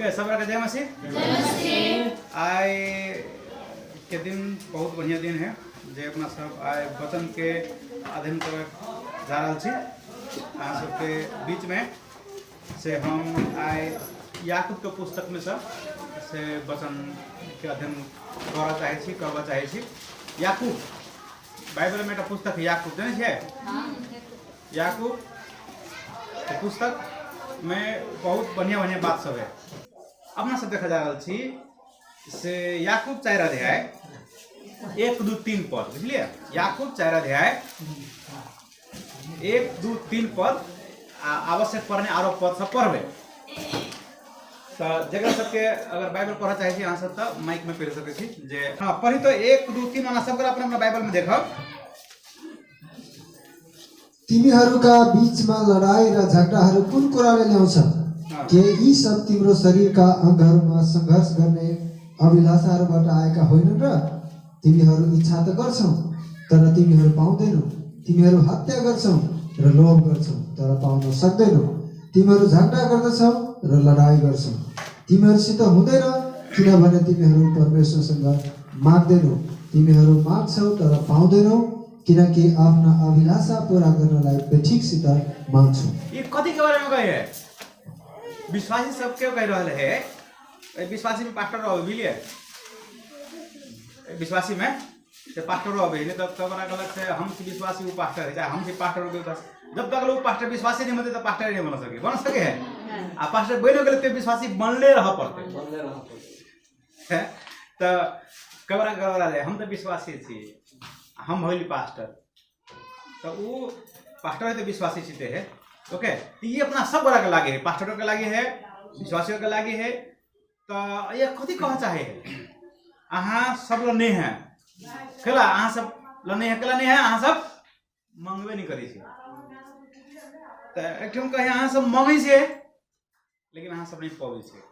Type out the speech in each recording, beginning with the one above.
Okay, सब के जय मसीह। आइ के दिन बहुत बढ़िया दिन है जे अपना सब आइ वचन के अध्ययन करे जा रहल छी। अहाँ सबके बीच में से हम आइ याकूब के पुस्तक में से वचन के अध्ययन करऽ चाहै छी, करबऽ चाहै छी। याकूब बाइबल में एकटा पुस्तक है याकूब, जानै छियै? याकूब के पुस्तक में बहुत बढ़िया बढ़िया बात सब है। अपना सब देखा जा रहल छी से याकूब 4 अध्याय 1 2 3 पद, बुझलियै? याकूब 4 अध्याय 1 2 3 पद आ आवश्यक पढ़ने आरो पद सब पढ़बै। तऽ जकरा सबके अगर बाइबल पढ़ऽ चाहै छी अहाँ सब तऽ माइक में पढ़ि सकै छी जे हाँ पढ़ी तो 1 2 3 अहाँ सबके अपना अपना बाइबल में देखब। तिमीहरूका बीचमा लडाई र झगडाहरू कुन कुराले ल्याउँछ? के यी सब तिम्रो शरीरका अङ्गहरूमा सङ्घर्ष गर्ने अभिलाषाहरूबाट आएका होइनन् र? तिमीहरू इच्छा त गर्छौ तर तिमीहरू पाउँदैनौ। तिमीहरू हत्या गर्छौ र लोभ गर्छौ तर पाउन सक्दैनौ। तिमीहरू झगडा गर्दछौ र लडाई गर्छौ। तिमीहरूसित हुँदैन किनभने तिमीहरू परमेश्वरसँग माग्दैनौ। तिमीहरू माग्छौ तर पाउँदैनौ किनकि आफ्ना अभिलाषा पुरा गर्नलाई बेठिकसित माग्छौ। ये कथी के बारे में कहे है? विश्वासी सबके कह रहल है। ए, विश्वासी में पास्टर रहो, बुझलिए? ए, विश्वासी में से पास्टर रहो, नहीं तो कबरा गलत से हम छी विश्वासी वो पास्टर है, चाहे हम छी पास्टर हो गए, जब तक लोग पास्टर विश्वासी नहीं बनते तो पास्टर नहीं बन सके, बन सके है? आ पास्टर बनो गेले ते विश्वासी बनले रह पड़ते, बनले रह पड़ते। है? तो कबरा गड़बड़ा जाए, हम तो विश्वासी छी, हम होली पास्टर, तो वो पास्टर है तो विश्वासी छीते है। ओके, तो ये अपना सब बड़ा के लागे है, पास्टरों के लागे है, विश्वासियों के लागे है। तो ये कथी कह चाहे है? अहाँ सब ल नहीं है केला, अहाँ सब ल नहीं है केला, नहीं है, अहाँ सब मंगबे नहीं करै छी। तो एकठाम कहे अहाँ सब मंगै छियै लेकिन अहाँ सब नहीं पबै छियै।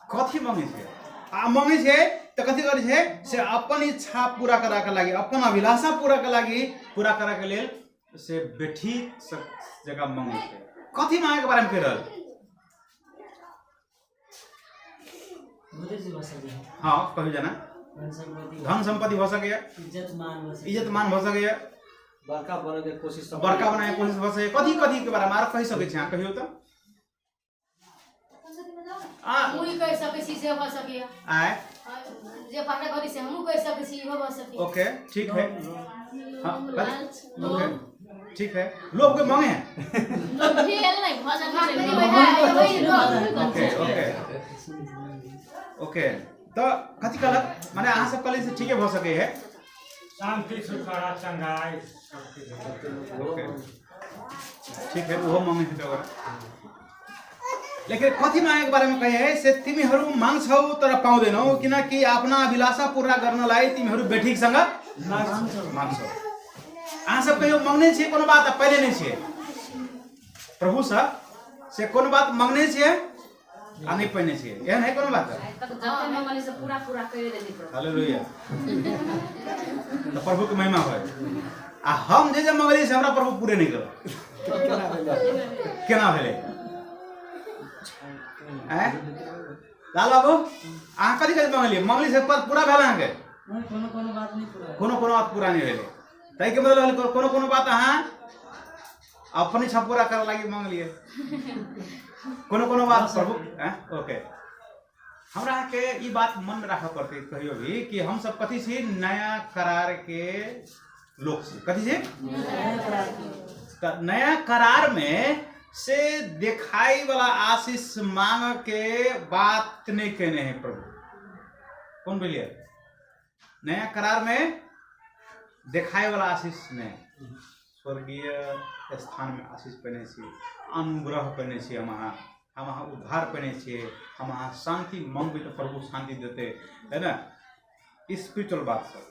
कथी मंगै छियै? आ मंगै छियै तऽ कथी करै छै से अपन इच्छा पूरा कराके लागि, अपन अभिलाषा पूरा के लागि, पूरा कराके लेल से बेठी सब जगह मंगै छै। कथी मांगे के बारे में कहि रहल? हाँ कहियो जाना। धन संपत्ति भऽ सकैए, इज्जत मान भऽ सकैए, इज्जत मान भऽ सकैए, बड़का बने के कोशिश सब बड़का बनाए के कोशिश भऽ सकैए। कथी कथी के बारे में आर कहि सकै छी अहाँ? कहियौ तऽ। आ हमहूँ ई कहि सकै छी से भऽ सकैए। आय जे पाठक करी से हमहूँ कहि सकै छी, इहो भऽ सकैए। ओके ठीक है। हाँ, ओके ठीक है। लोग के मांगे हैं। लोग भेल नहि भऽ सकै छै। ओके ओके ओके, तऽ कथी कहलक माने अहाँ सब कहलियै से ठीके भऽ सकै है। शांति सुखाड़ा चंगाई सबके। ओके ठीक है, ओहो मांगे है ओकरा। लेकिन कथी मांगे के बारे में कहे है से तिमीहरू माग्छौ तर पाउँदैनौ किनकि आफ्ना अभिलाषा पूरा गर्नलाई तिमीहरू बेठिकसँग माग्छौ। अहाँ सब कहियो मांगने छियै कोनो बात आ पहिले नहि छियै प्रभुसँ से कोनो बात मांगने छियै आ नहि पहिने छियै, एहन है कोनो बात? तक जते मंगली से पूरा पूरा करि देली प्रभु। हालेलुया, तऽ प्रभु के महिमा होय। आ हम जे जे मंगली से हमरा प्रभु पूरे नहि केलक, केना भेलै? आँय लाल बाबू, अहाँ कथी कथी मंगलियै? मंगली से पूरा भेल अहाँके? कोनो कोनो बात नहीं पूरा। कोनो कोनो बात पूरा नहि भेलै, ताहिके मतलब भेल कोनो कोनो बात अहाँ अपन इच्छा पूरा करऽ लागि मंगलियै, कोनो कोनो बात प्रभु। आँय? ओके, हमरा अहाँके ई बात मनमे राखऽ पड़तै कहियो भी कि हम सब कथी छी? नया करार के लोक छी। कथी छी? तऽ नया करार में से देखाई वाला आशीष मांग के बात नहीं केने है प्रभु। कौन बोलिए? नया करार में देखाई वाला आशीष नहीं, स्वर्गीय स्थान में आशीष पेने छी, अनुग्रह पेने छी, हम अहाँ उद्धार पेने छियै, हम अहाँ शांति मंगबै तऽ प्रभु शांति देतै, है ना? स्पिरिचुअल बात सब।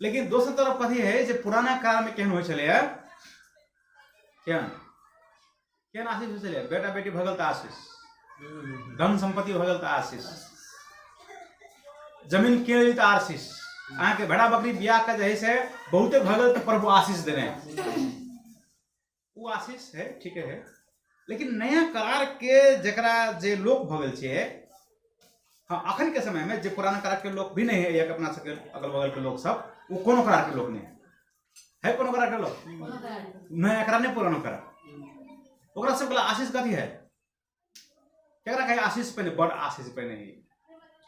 लेकिन दोसर तरफ कथी है जे पुराना काल में केहन होइ छलैया, केहन केहन आशीष होइ छलैया? बेटा बेटी भऽ गेल तऽ आशीष, धन सम्पत्ति भऽ गेल तऽ आशीष, जमीन कीन लेली तऽ आशीष, अहाँके भेड़ा बकरी बियाह के जे है से बहुते भऽ गेल तऽ प्रभु आशीष देने, वो आशीष है, ठीक है। लेकिन नया करार के जकरा जे लोक भऽ गेल छियै। हाँ, अखन के समय में जे पुराना करार के लोक भी नहीं है, या अपना सबके अगल बगल के लोग सब, वो कोनो करार के लोग नहीं है। है कोनो करार के लोग? नया करार नहीं, पुराना करार। ओकरा सबके आशीष कथी है? केकरा कहे आशीष पहिने? बड़ आशीष पहिने है।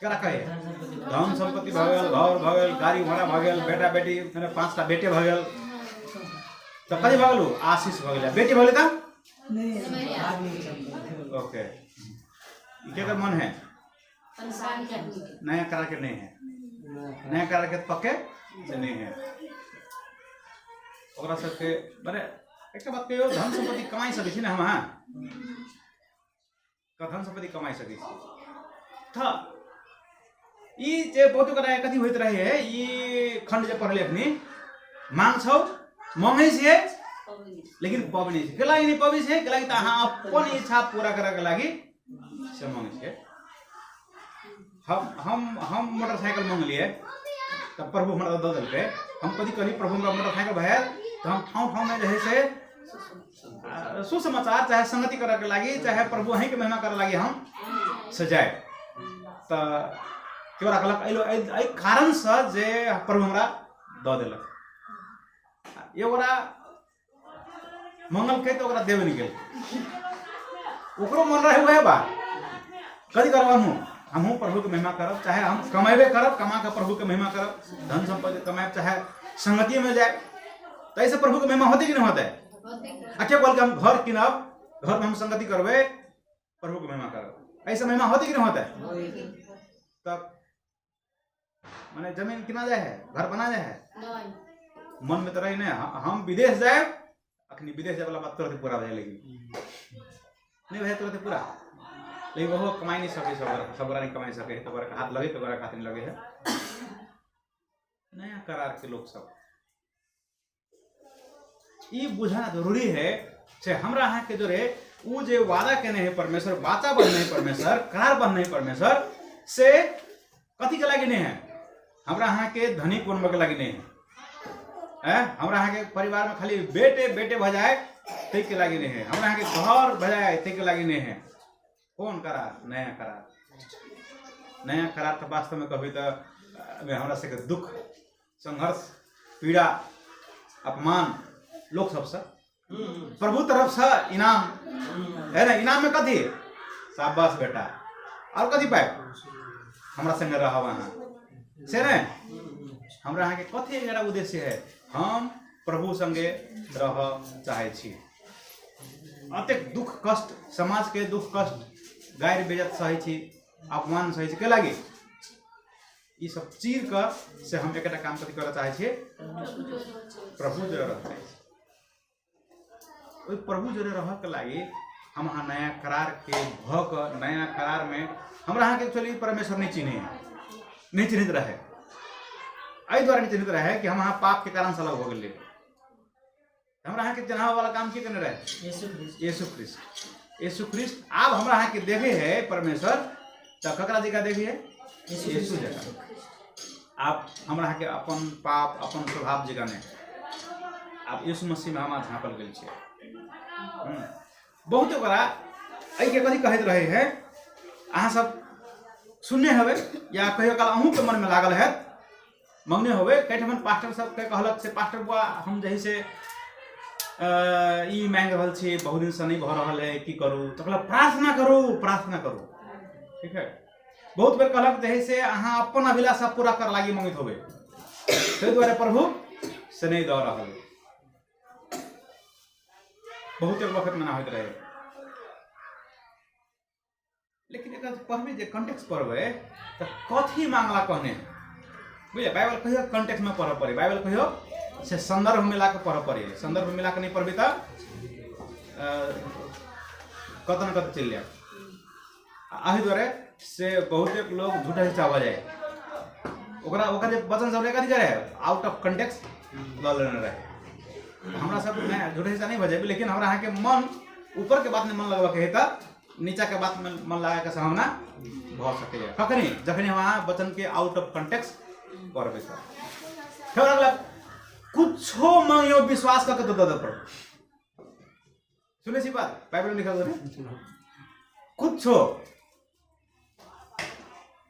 केकरा कहे? धन संपत्ति भऽ गेल, घर भऽ गेल, गाड़ी घोड़ा भऽ गेल, बेटा बेटी, मने 5टा बेटे भऽ गेल तऽ कथी भऽ गेल? आशीष भऽ गेल। बेटी भऽ गेलै तऽ ओके। ई केकर मन है? नया करार के नहीं है। नया करार के पक्के से नहीं है। ओकरा सबके मने एकटा बात कहियो, धन संपत्ति कमाइ सकै छी ने हम अहाँ? धन संपत्ति कमाइ सकै छी तऽ ई जे बहुत गोटा कथी होइत रहे है, ई खंड जे पढ़ले अखनी, मांग छौ, मांगै छियै लेकिन पबै नहि छै। के लागि नहि पबै छै? के लागि तऽ अहाँ अपन इच्छा पूरा करऽ के लागि से मांगै छियै। हम हम हम मोटरसाइकिल मंगलियै तऽ प्रभु हमरा दऽ देलकै। हम कथी कहली? प्रभु, हमरा मोटरसाइकिल भए तऽ हम ठाउँ ठाउँमे जे है से सुसमाचार चाहे संगति करऽ के लागि, चाहे प्रभु अहीँके महिमा करऽ लागि हम से जाय। तऽ केओ कहलक एहि एहि कारणसँ जे प्रभु हमरा दऽ देलक। एगोरा मंगलकै तऽ ओकरा देबे नहि केलकै। ओकरो मन रहे वएह बात, कथी करब? हमहूँ हमहूँ प्रभुके महिमा करब, चाहे हम कमेबे करब, कमा कऽ प्रभुके महिमा करब, धन सम्पत्ति कमायब, चाहे संगतिमे जायब, ताहिसँ प्रभुके महिमा होतै कि नहि होतै? आ के कहलकै हम घर किनब, घरमे हम संगति करबै, प्रभुके महिमा करब, एहिसँ महिमा होतै कि नहि होतै? तब माने जमीन किना जाए है, घर बना जाए है? नहीं। मन में तो रही नहीं हम विदेश जाए। अखनी विदेश जाए वाला बात तुरंत पूरा भए, लेकिन नहीं भए तुरंत पूरा, लेकिन वो कमाई नहीं सके, सब सब नहीं कमाई सके तो बड़ा हाथ लगे तो बड़ा हाथ नहीं लगे है। नया करार के लोग सब ई बुझना जरूरी है से हमरा अहाँ के जोरे उ जे वादा केने है परमेश्वर, वाचा बंधने है परमेश्वर, करार बंधने है परमेश्वर, से कथी के लागि नहीं है? हमरा अहाँ के धनिक बनबे के लागि नहीं है। हैं? हमरा अहाँ के परिवार में खाली बेटे बेटे भऽ जाए तै के लागि नहीं है। हमरा अहाँ के घर भऽ जाए तै के लागि नहीं है। कौन करार? नया करार। नया करार तऽ वास्तव में कहबै तऽ हमरा सबके दुख, संघर्ष, पीड़ा, अपमान लोक सबसँ, प्रभु तरफसँ इनाम है ने? इनाम में कथी? शाबाश बेटा, और कथी पाए? हमरा संगे रहब अहाँ से ने। हमरा अहाँके कथी एकरा उद्देश्य है? हम प्रभु संगे रह चाहै छी। अतेक दुख कष्ट, समाजके दुख कष्ट, गारि बेजत सहै छी, अपमान सहै छी, के लागि? ई सब चीर कऽ से हम एकटा काम कथी करऽ चाहै छियै? प्रभु जोरे रहऽ चाहै छी। ओहि प्रभु जोरे रहऽके लागि हम अहाँ नया करार के भऽ कऽ नया करार में हमरा अहाँके एक्चुअली परमेश्वर नहि चिन्है, नहि चिन्हैत रहै। एहि दुआरे नहि चिन्हैत रहै कि हम अहाँ पाप के कारण से अलग हो गेलियै। हमरा अहाँके चिन्हाबै वाला काम के केने रहै? यीशु ख्रिस्ट। यीशु ख्रिस्ट। यीशु ख्रिस्ट। आब हमरा अहाँके देखे है परमेश्वर तऽ ककरा जगह देखे है? यीशु जगह। आब हमरा अहाँके अपन पाप, अपन स्वभाव जगह नहि, आब यीशु मसीह में हम झाँपल गेल छियै। बहुत ओकरा एहिके कथी कहैत रहे है, अहाँ सब सुनने हेबै या कहियो काल अहूँके मनमे लागल हैत, मंगने होबे। कई ठमन पास्टर सबके कहलक से पास्टर बुआ, हम जही से ई मांगि रहल छी, बहुत दिनसँ नहि भऽ रहल है, की करू? तऽ कहलक प्रार्थना करू, प्रार्थना करू। ठीक है। बहुत बेर कहलक जे से अहाँ अपन अभिलाषा पूरा कर लागी मंगैत होबे, ताहि दुआरे प्रभु से नहि दऽ रहल। बहुत वक्त मना होइत रहे। लेकिन एकर पढ़बै जे कंटेक्स पढ़बै तऽ कथी मांगला कहने है, बुझलियै? बाइबल कहियो कंटेक्समे पढ़ऽ पड़ै, बाइबल कहियो से संदर्भ मिला कऽ पढ़ऽ पड़ै। संदर्भ मिला कऽ नहि पढ़बै तऽ कतऽ ने कतऽ चलि जायब। आ एहि दुआरे से बहुते लोग झूठा हिस्सा भऽ जाइ। ओकरा ओकर जे वचन सब रहै, कथी करै, आउट ऑफ कंटेक्स लऽ लेने रहै। हमरा सब नहि झूठा हिस्सा नहि भऽ जाय, लेकिन हमरा अहाँके मन ऊपर के बात में मन लगबऽ के है तऽ नीचा के बात में मन लगा के सम्भावना भऽ सकैए। कखनी? जखनी हम अहाँ वचन के आउट ऑफ कंटेक्स पढ़बै। तऽ फेर अगला, कुछो मांगियो विश्वास कऽ के तऽ दऽ दे प्रभु। सुनै छी बात बाइबल में लिखल छै कुछो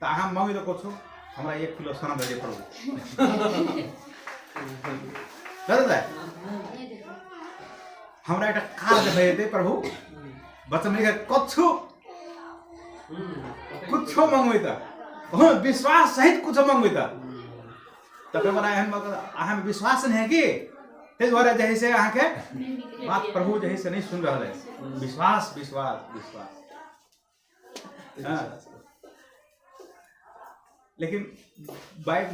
तऽ अहाँ मांगि दो कुछो हमरा 1 किलो सोना दे प्रभु दऽ देतै हमरा एकटा कार देबै देतै प्रभु बच्चा में लिखल कुछो कुछो मंगबै तऽ हँ विश्वास सहित कुछो मंगबै तऽ तकर बाद एहन अहाँमे विश्वास नहि है कि ताहि दुआरे जे है से अहाँके बात प्रभु जे है से नहि सुनि रहल है। विश्वास विश्वास विश्वास। हाँ। लेकिन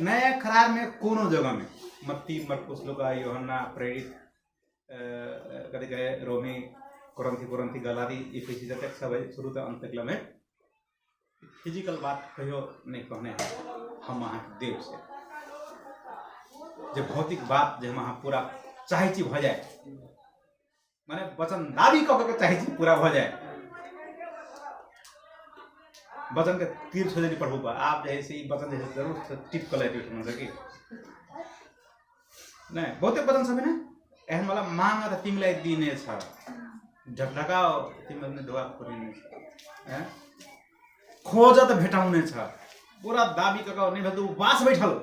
नया करार में कोनो जगह में मत्ती, मरकुस, लुका, यूहन्ना, प्रेरित, कथी कहे रोमी, कोरंथी, कोरंथी, गलाती, इफिसी जतेक सब है शुरू से अंत तक में फिजिकल बात कहियो नहीं कहने है हम अहाँके देव से जे भौतिक बात जे हम अहाँ पूरा चाहै छी भऽ जाए, माने वचन दाबी कऽ के चाहै छी पूरा भऽ जाए, वचन के तीर छोड़ि देली प्रभु पर। आप जे है से ई वचन जे है जरूर से टिप कऽ लेबै ओहिठमा से कि नहि। बहुते वचन सब है ने एहन वाला, मांग तऽ तिमीलाई दिनेछ, ढकढकाओ तिमीहरूले ढोका खोलिनेछ, हैं खोज तऽ भेटाउने छ। पूरा दाबी कऽ कऽ नहि भेल तऽ उपवास बैठल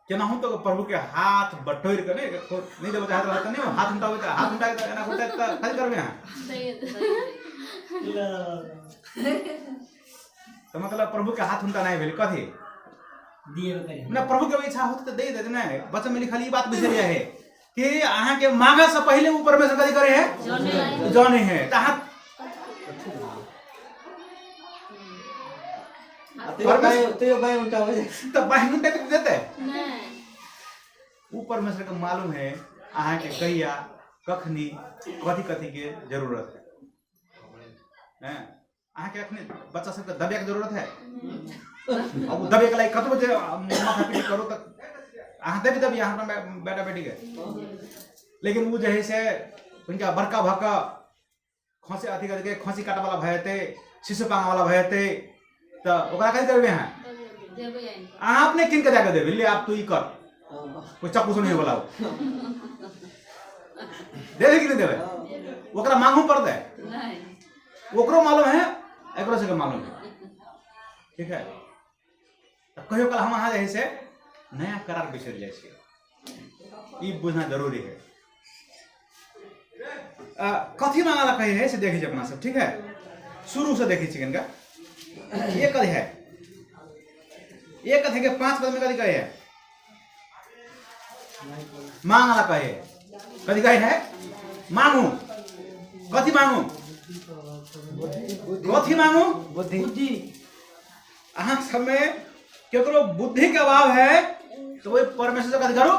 केनाहु तऽ प्रभु के हाथ बटोरि कऽ नहि नहि देबऽ चाहैत रहत तऽ नहि हाथ उल्टाबै तऽ हाथ उल्टा कऽ एना उल्टा तऽ कथी करबै अहाँ? तऽ मतलब प्रभु के हाथ उल्टा नहि भेल कथी दिए करे ना प्रभु के इच्छा होत तऽ दे देते। नहीं वचन में लिखल ई बात बुझल है कि अहाँ के मांगे से पहले ऊ परमेश्वर कथी करे है? जाने है। तऽ अहाँ तैयो बाएं उल्टा हो जाए तऽ बाहिर उल्टा के देते नहीं। ऊ परमेश्वर के मालूम है अहाँ के कहिया कखनी कथी कथी के जरूरत है, हैं? अहाँ के अखनी बच्चा सबके दबे के जरूरत है। अब उ दबे के लागि कतबो जे माथा पीटी करू तऽ अहाँ दबी दबी अहाँ अपना बेटा बेटी के, लेकिन उ जे है से हुनका बड़का भऽ कऽ खसी अथी करके खसी काटऽ वाला भऽ जेतै, शिशु पांगा वाला भऽ जेतै तऽ ओकरा कथी करबै अहाँ? देबै आनि। अहाँ अपने कीन के जाके देबै, ले आब तू ई कर, कोई चक्कू से नहीं बोला देबै कि नहीं देबै? ओकरा मांगू पड़तै? नहीं। ओकरो मालूम है, एकरो सबके मालूम है। ठीक है, तऽ कहियो काल हम अहाँ जे है से नया करार बिसरि जाइ छियै, ई बुझना जरूरी है। कथी मांगला कहै है से देखै छी अपना सब। ठीक है, शुरू से देखै छी कनिका। एक अध्याय, एक अध्याय के 5 पद में कथी कहै है? मांगला कहे है। कथी कहे है? मांगू। कथी मांगू? कथी मांगू? बुद्धि। बुद्धि। अहाँ सबमे केकरो बुद्धि के अभाव है तो वही परमेश्वर से कथी करू?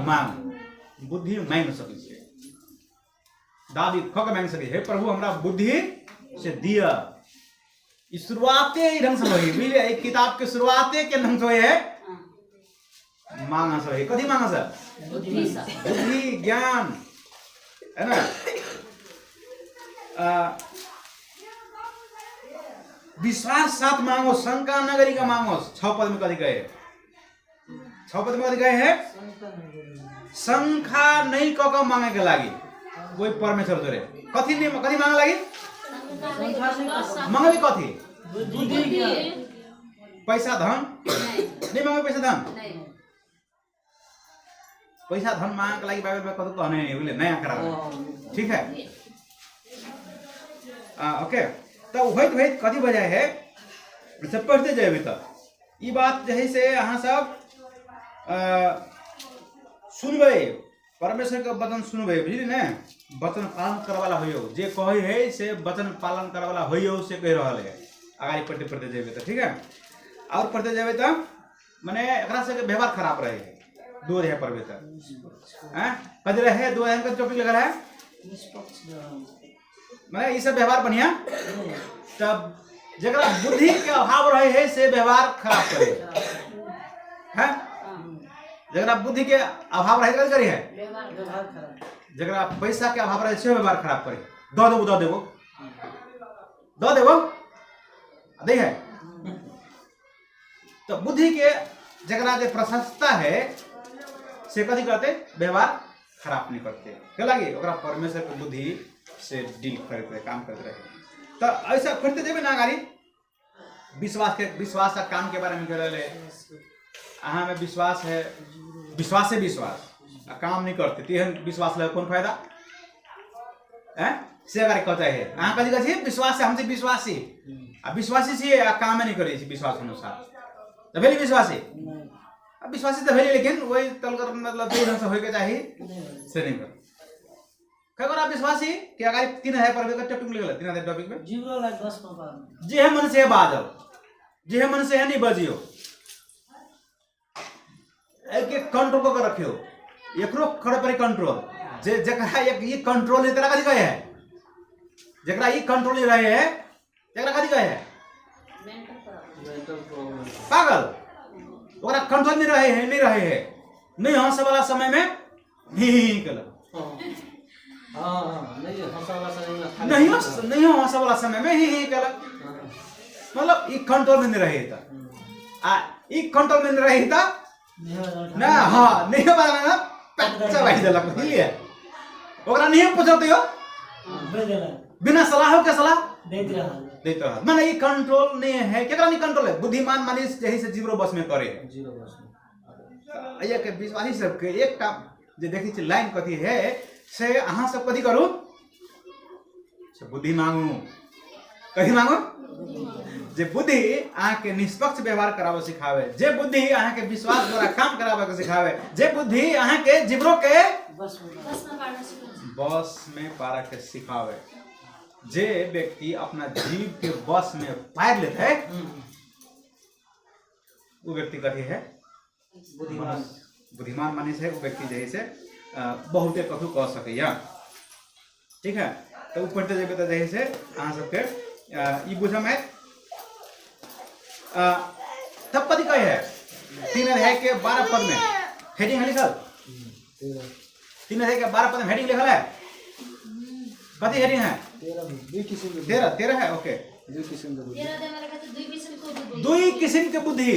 मांगू। बुद्धि मांगि सकै छियै, दाबी खो के मांगि सकै, हे प्रभु हमरा बुद्धि से दिअ। ई शुरुआते एहि ढंग से होई, बुझलियै? एहि किताब के शुरुआते के ढंग से होई है, मांगा से होई। कथी मांगा से? बुद्धि से। बुद्धि, ज्ञान, है ना? विश्वास साथ मांगो, शंका न करी का मांगो। 6 पद में कथी कहे? 6 पद में कथी कहे है? शंका नहीं क के मांगे के लागि वही परमेश्वर जोरे कथी नहीं, कथी मांगे लागि? मांगबे कथी? बुद्धि ज्ञान। पैसा धन? नहीं। नहीं मांगे पैसा धन? नहीं। पैसा धन मांगे के लागि बाइबल में कतौ कहने नहीं, बुझलियै? नया करार में। ठीक है, ओके। तऽ होइत होइत कथी भऽ जाइ है से पढ़ते जेबै तऽ ई बात जे है से अहाँ सब सुनबै, परमेश्वर के वचन सुनबै, बुझली ने? वचन पालन करवाला होइयौ, जे कहै है से वचन पालन करवाला होइयौ से कहि रहल है। अगाडि पढ़ते पढ़ते जेबै तऽ ठीक है, और पढ़ते जेबै तऽ मने एकरा सबके व्यवहार खराब रहे है। 2 अध्याय पढ़बै तऽ हैं कथी रहे? 2 अध्याय में टॉपिक लगल है निष्पक्ष व्यवहार। मने ई सब व्यवहार बढ़िया। तब जकरा बुद्धि के अभाव रहे है से व्यवहार खराब करे है। जकरा बुद्धि के अभाव रहे कथी करे है? व्यवहार खराब। जकरा पैसा के अभाव रहे से व्यवहार खराब करे। दऽ देबो, दऽ देबो, दऽ देबो, दै है। तो बुद्धि के जकरा जे प्रशस्तता है से कथी करते? व्यवहार खराब नहीं करते के लागी ओकरा परमेश्वर के बुद्धि से डील करते रहे, काम करते रहे। तो ऐसा करते जेबे ना गाड़ी विश्वास के विश्वास आ काम के बारे में कह रहे अहाँ में विश्वास है, विश्वास से विश्वास आ काम नहीं करते तेहन विश्वास लगे कोन फायदा हैं? से अगर कहते है अहाँ कथी कहै छी विश्वास से हम छी विश्वासी आ विश्वासी छियै आ कामे नहीं करै छी विश्वास अनुसार तऽ भेली विश्वासी। नहीं। आ विश्वासी तऽ भेली लेकिन ओहि तलकर मतलब दू ढंग से होइके चाही नहीं। से नहीं भेल। कई गोरा विश्वासी के अगाडि 3000 पढ़बे के टॉपिक लिखल 3000 टॉपिक में जीवलाई बसमा पार्नु। जे मन से बाजल जे मन से नहीं बजियो एक एक कंट्रोल को रखियो एकरो करे पड़े कंट्रोल जे जकरा एक ई कंट्रोल नहीं तेरा कथी कहे है जकरा ई कंट्रोल नहीं रहे है तेरा कथी कहे है मेंटल प्रॉब्लम। पागल। ओकरा कंट्रोल नहीं रहे है नहीं रहे है नहीं हंसे वाला समय में ही ही ही केलक। हाँ हाँ नहीं हंसा समय में नहीं नहीं हंसे वाला समय में ही ही केलक मतलब ई कंट्रोल में नहीं रहे त आ ई कंट्रोल में नहीं रहे त ना हाँ नहीं वाला ना पैचा बाजि देलक बुझलियै ओकरा नहीं पूछल तैयो बिना सलाह के सलाह दैत रहल दैत रहल माने ई कंट्रोल नहीं है केकरा नहीं कंट्रोल है बुद्धिमान मानिस यही से जीरो बस में करे है जीरो बस में एहिया के विश्वासी सबके एकटा जे देखै छी लाइन कथी है से अहाँ सब कथी करू से बुद्धि मांगू कथी मांगू जे बुद्धि अहाँके निष्पक्ष व्यवहार कराबऽ सिखावे जे बुद्धि अहाँके विश्वास द्वारा काम कराबऽ के सिखावे जे बुद्धि अहाँके जीवरो के बस में बस में पारा के सिखावे जे व्यक्ति अपना जीव के बस में पार लेते है वो व्यक्ति कथी है बुद्धिमान बुद्धिमान माने छै ओ व्यक्ति जे है से बहुते कथू कह सकैया। ठीक है तऽ ओ पढ़िते जेबै तऽ जे है से अहाँ सबके ई बुझऽमे आयत। तब कथी कहै है 3 अध्याय के 12 पद में हेडिंग है लिखल 3 अध्याय के 12 पद में हेडिंग लिखल है कथी हेडिंग है 13 13 है ओके दुई किसिमको बुद्धि। दुई किसिम के बुद्धि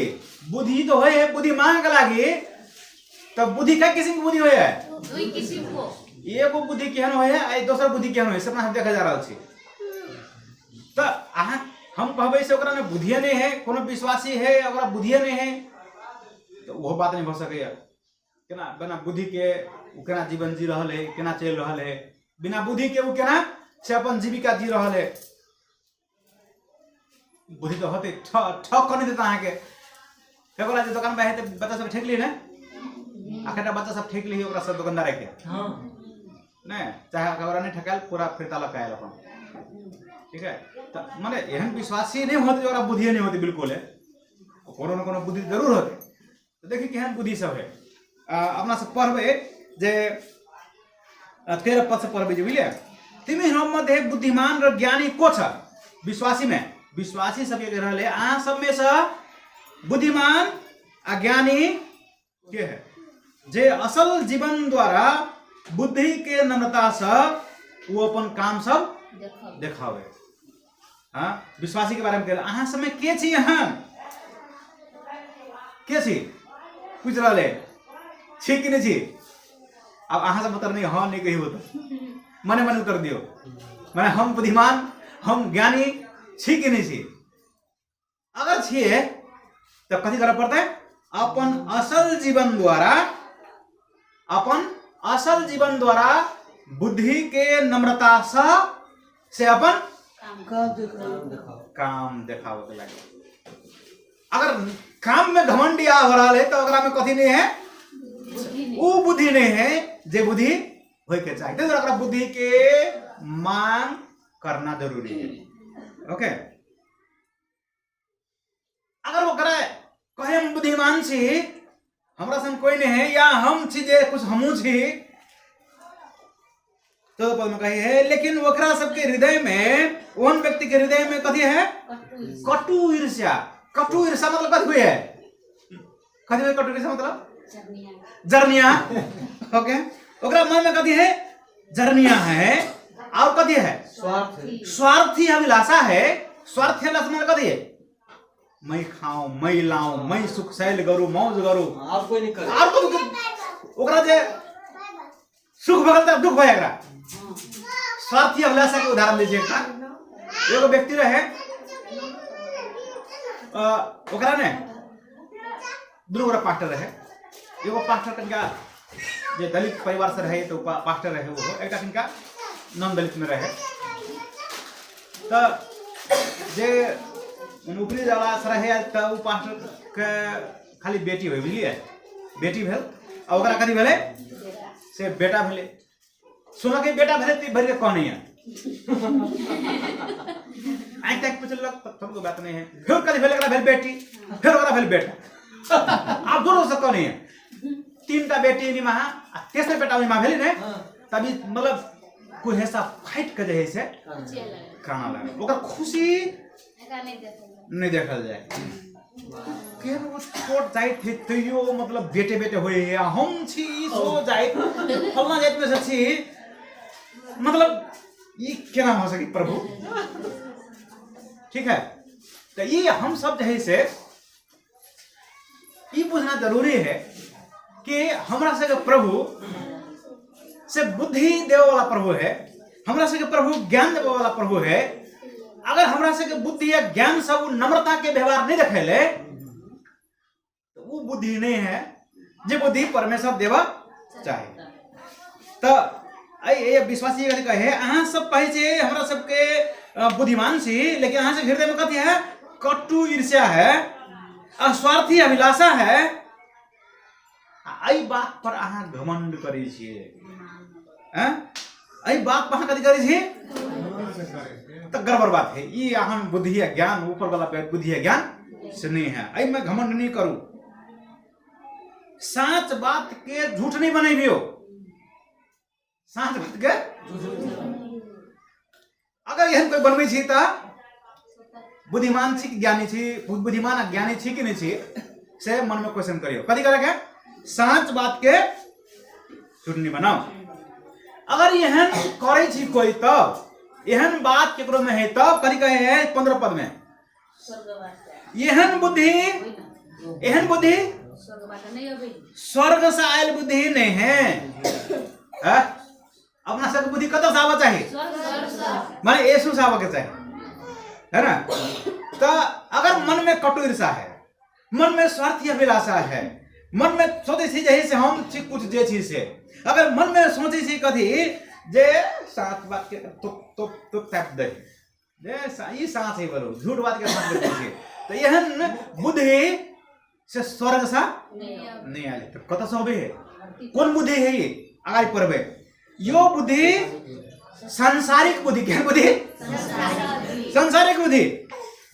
बुद्धि तो होय है बुद्धि मांग के लागी तब बुद्धि कई किसिम के बुद्धि होय है दुई किसिम को एगो बुद्धि केहन होय है आ दोसर बुद्धि केहन होय है सपना हम देखा जा रहल छी त अहाँ हम कहबै से ओकरा में बुद्धिए नहीं है कोनो विश्वासी है ओकरा बुद्धिए नहीं है तो ओहो बात नहीं भऽ सकैया केना बिना बुद्धि के ओ केना जीवन जी रहल है केना चलि रहल है बिना बुद्धि के ओ केना से अपन जीविका जी रहल है बुद्धि तऽ होतै ठक कऽ नहि देत अहाँके ओकरा जे दोकान पर हेतै बच्चा सब ठेक ली ने आखिर बच्चा सब ठेक ली ओकरा सब दोकानदार के हाँ नहि चाहे ओकरा नहि ठकायल पूरा फिरता लऽ कऽ आयल अपन। ठीक है तऽ मने एहन विश्वासी नहि होतै जे ओकरा बुद्धिए नहि होतै बिल्कुल कोनो ने कोनो बुद्धि जरूर होतै। तऽ देखी केहन बुद्धि सब है अपना सब पढ़बै जे 13 पद से पढ़बै जे बुझलियै तिमीहरू मध्ये बुद्धिमान र ज्ञानी को छ विश्वासी में विश्वासी सबके कहि रहल है अहाँ सब में से बुद्धिमान आ ज्ञानी के है जे असल जीवन द्वारा बुद्धि के नम्रता से वो अपन काम सब देखावे। हाँ विश्वासी के बारे में कहल अहाँ सब में के छी अहाँ के छी पूछ रहल है छी कि नहीं छी अब अहाँ सब उत्तर नहीं हाँ नहीं कहियो तो मने मने उत्तर दियो माने हम बुद्धिमान हम ज्ञानी छी कि नहीं छी अगर छिए तो कथी करऽ पड़तै अपन असल जीवन द्वारा अपन असल जीवन द्वारा बुद्धि के नम्रता से अपन काम देखावे के लागे। अगर काम में घमंडी आ हो रहा है तो ओकरा में कथी नहीं है वो बुद्धि नहीं है जे बुद्धि होय के चाही। ताहि दुआरे ओकरा बुद्धि के मांग करना जरूरी है। ओके अगर ओकरा कहे हम बुद्धिमान छी हमरा संग कोई नहीं है या हम छी जे कुछ हमहूँ छी तो पद में कही है लेकिन ओकरा सबके हृदय में ओहन व्यक्ति के हृदय में कथी है कटु ईर्ष्या। कटु ईर्ष्या मतलब कथी हुई है कथी हुई कटु ईर्ष्या मतलब जरनिया। ओके ओकरा मन में कथी है जरनिया है और कथी है स्वार्थ स्वार्थी अभिलाषा है। स्वार्थी अभिलाषा मतलब कथी है मैं खाऊं मैं लाऊं मैं सुख शैल करू मौज करू और कोई नहीं करे और कोई ओकरा जे सुख भऽ गेल तऽ दुख भऽ एकरा। स्वार्थी अभिलाषा के उदाहरण दै छै एकटा। एगो व्यक्ति रहे, ओकरा ने दुनू गोटा पास्टर रहे। एगो पास्टर कनिका जे दलित परिवार से रहे तऽ ओ पास्टर रहे, ओहो एकटा कनिका नॉन दलित में रहे। तऽ जे ऊपरी वाला से रहे तऽ ओ पास्टर के खाली बेटी होइ, बुझलियै? बेटी भेल आ ओकरा कथी भेलै से बेटा भेलै। सुनलक बेटा भेलै तऽ भरि के कहने आँखि ताकि पुछलक तऽ तुमको बात नहीं है। फिर कथी भेलै? एकरा भेल बेटी, फिर ओकरा भेल बेटा। आब दोनों से कहने तीन टा बेटी निमाहा आ तेसर बेटा निमा भेलै ने, तभी मतलब कुहेसा फाटि के जे है से काना लागल। ओकर खुशी नहीं देखल जाए। केहन ओ छोट जाइत है तैयो मतलब बेटे बेटे होए है, हम छी सो जाइत फलना जाइत में से छी, मतलब ई केना हो सकी प्रभु? ठीक है, तो ई हम सब जे है से ई बुझना जरूरी है कि हमरा सबके प्रभु से बुद्धि देवे वाला प्रभु है, हमरा सबके प्रभु ज्ञान देवे वाला प्रभु है। अगर हमरा सबके बुद्धि या ज्ञान सब नम्रता के व्यवहार नहीं देखेले तो वो बुद्धि नहीं है जे बुद्धि परमेश्वर देवा चाहे। तो ए विश्वासी कथी कहे, अहाँ सब कहै छै हमरा सबके बुद्धिमान छी, लेकिन अहाँ सब हृदय में कथी है? कटु ईर्ष्या है, स्वार्थी अभिलाषा है। एहि बात पर अहाँ घमंड करै छियै, हैं? एहि बात पर अहाँ कथी करै छी? तऽ गड़बड़ बात है। ई अहाँ बुद्धि आ ज्ञान ऊपर वाला बुद्धि आ ज्ञान से नहीं है, एहिमे घमंड नहीं करू। साँच बात के झूठ नहीं बनेबियो, साँच बात के अगर एहन कोई बनबै छी तऽ बुद्धिमान छी कि ज्ञानी छी? बुद्धिमान आ ज्ञानी छी कि नहीं छी से मन में क्वेश्चन करियो। कथी करे के? साँच बात के झूठ नहीं बनाओ। अगर एहन करै छी कोई तब एहन बात केकरो में है तब कथी कहे है 15 पद में? एहन बुद्धि, एहन बुद्धि स्वर्ग से आयल बुद्धि नहीं है, है? अपना सबके बुद्धि कतऽ से आबऽ चाही? माने यीशु से आबऽ के चाही, है ना? तो अगर मन में कटु ईर्षा है, मन में स्वार्थी अभिलाषा है, मन में सोचै छी जे से हम छी कुछ जे छी से, अगर मन में सोचै छी कथी जे सात बात के तो तो तो ताप दे जे ई साँच है बोलो झूठ बात के साँच देखै छियै, तऽ एहन बुद्धि से स्वर्ग से नहीं आयल। तऽ कतऽ से अबै है? कोन बुद्धि है ई? अगाडि पढ़बै। यो बुद्धि सांसारिक बुद्धि। केहन बुद्धि? सांसारिक बुद्धि।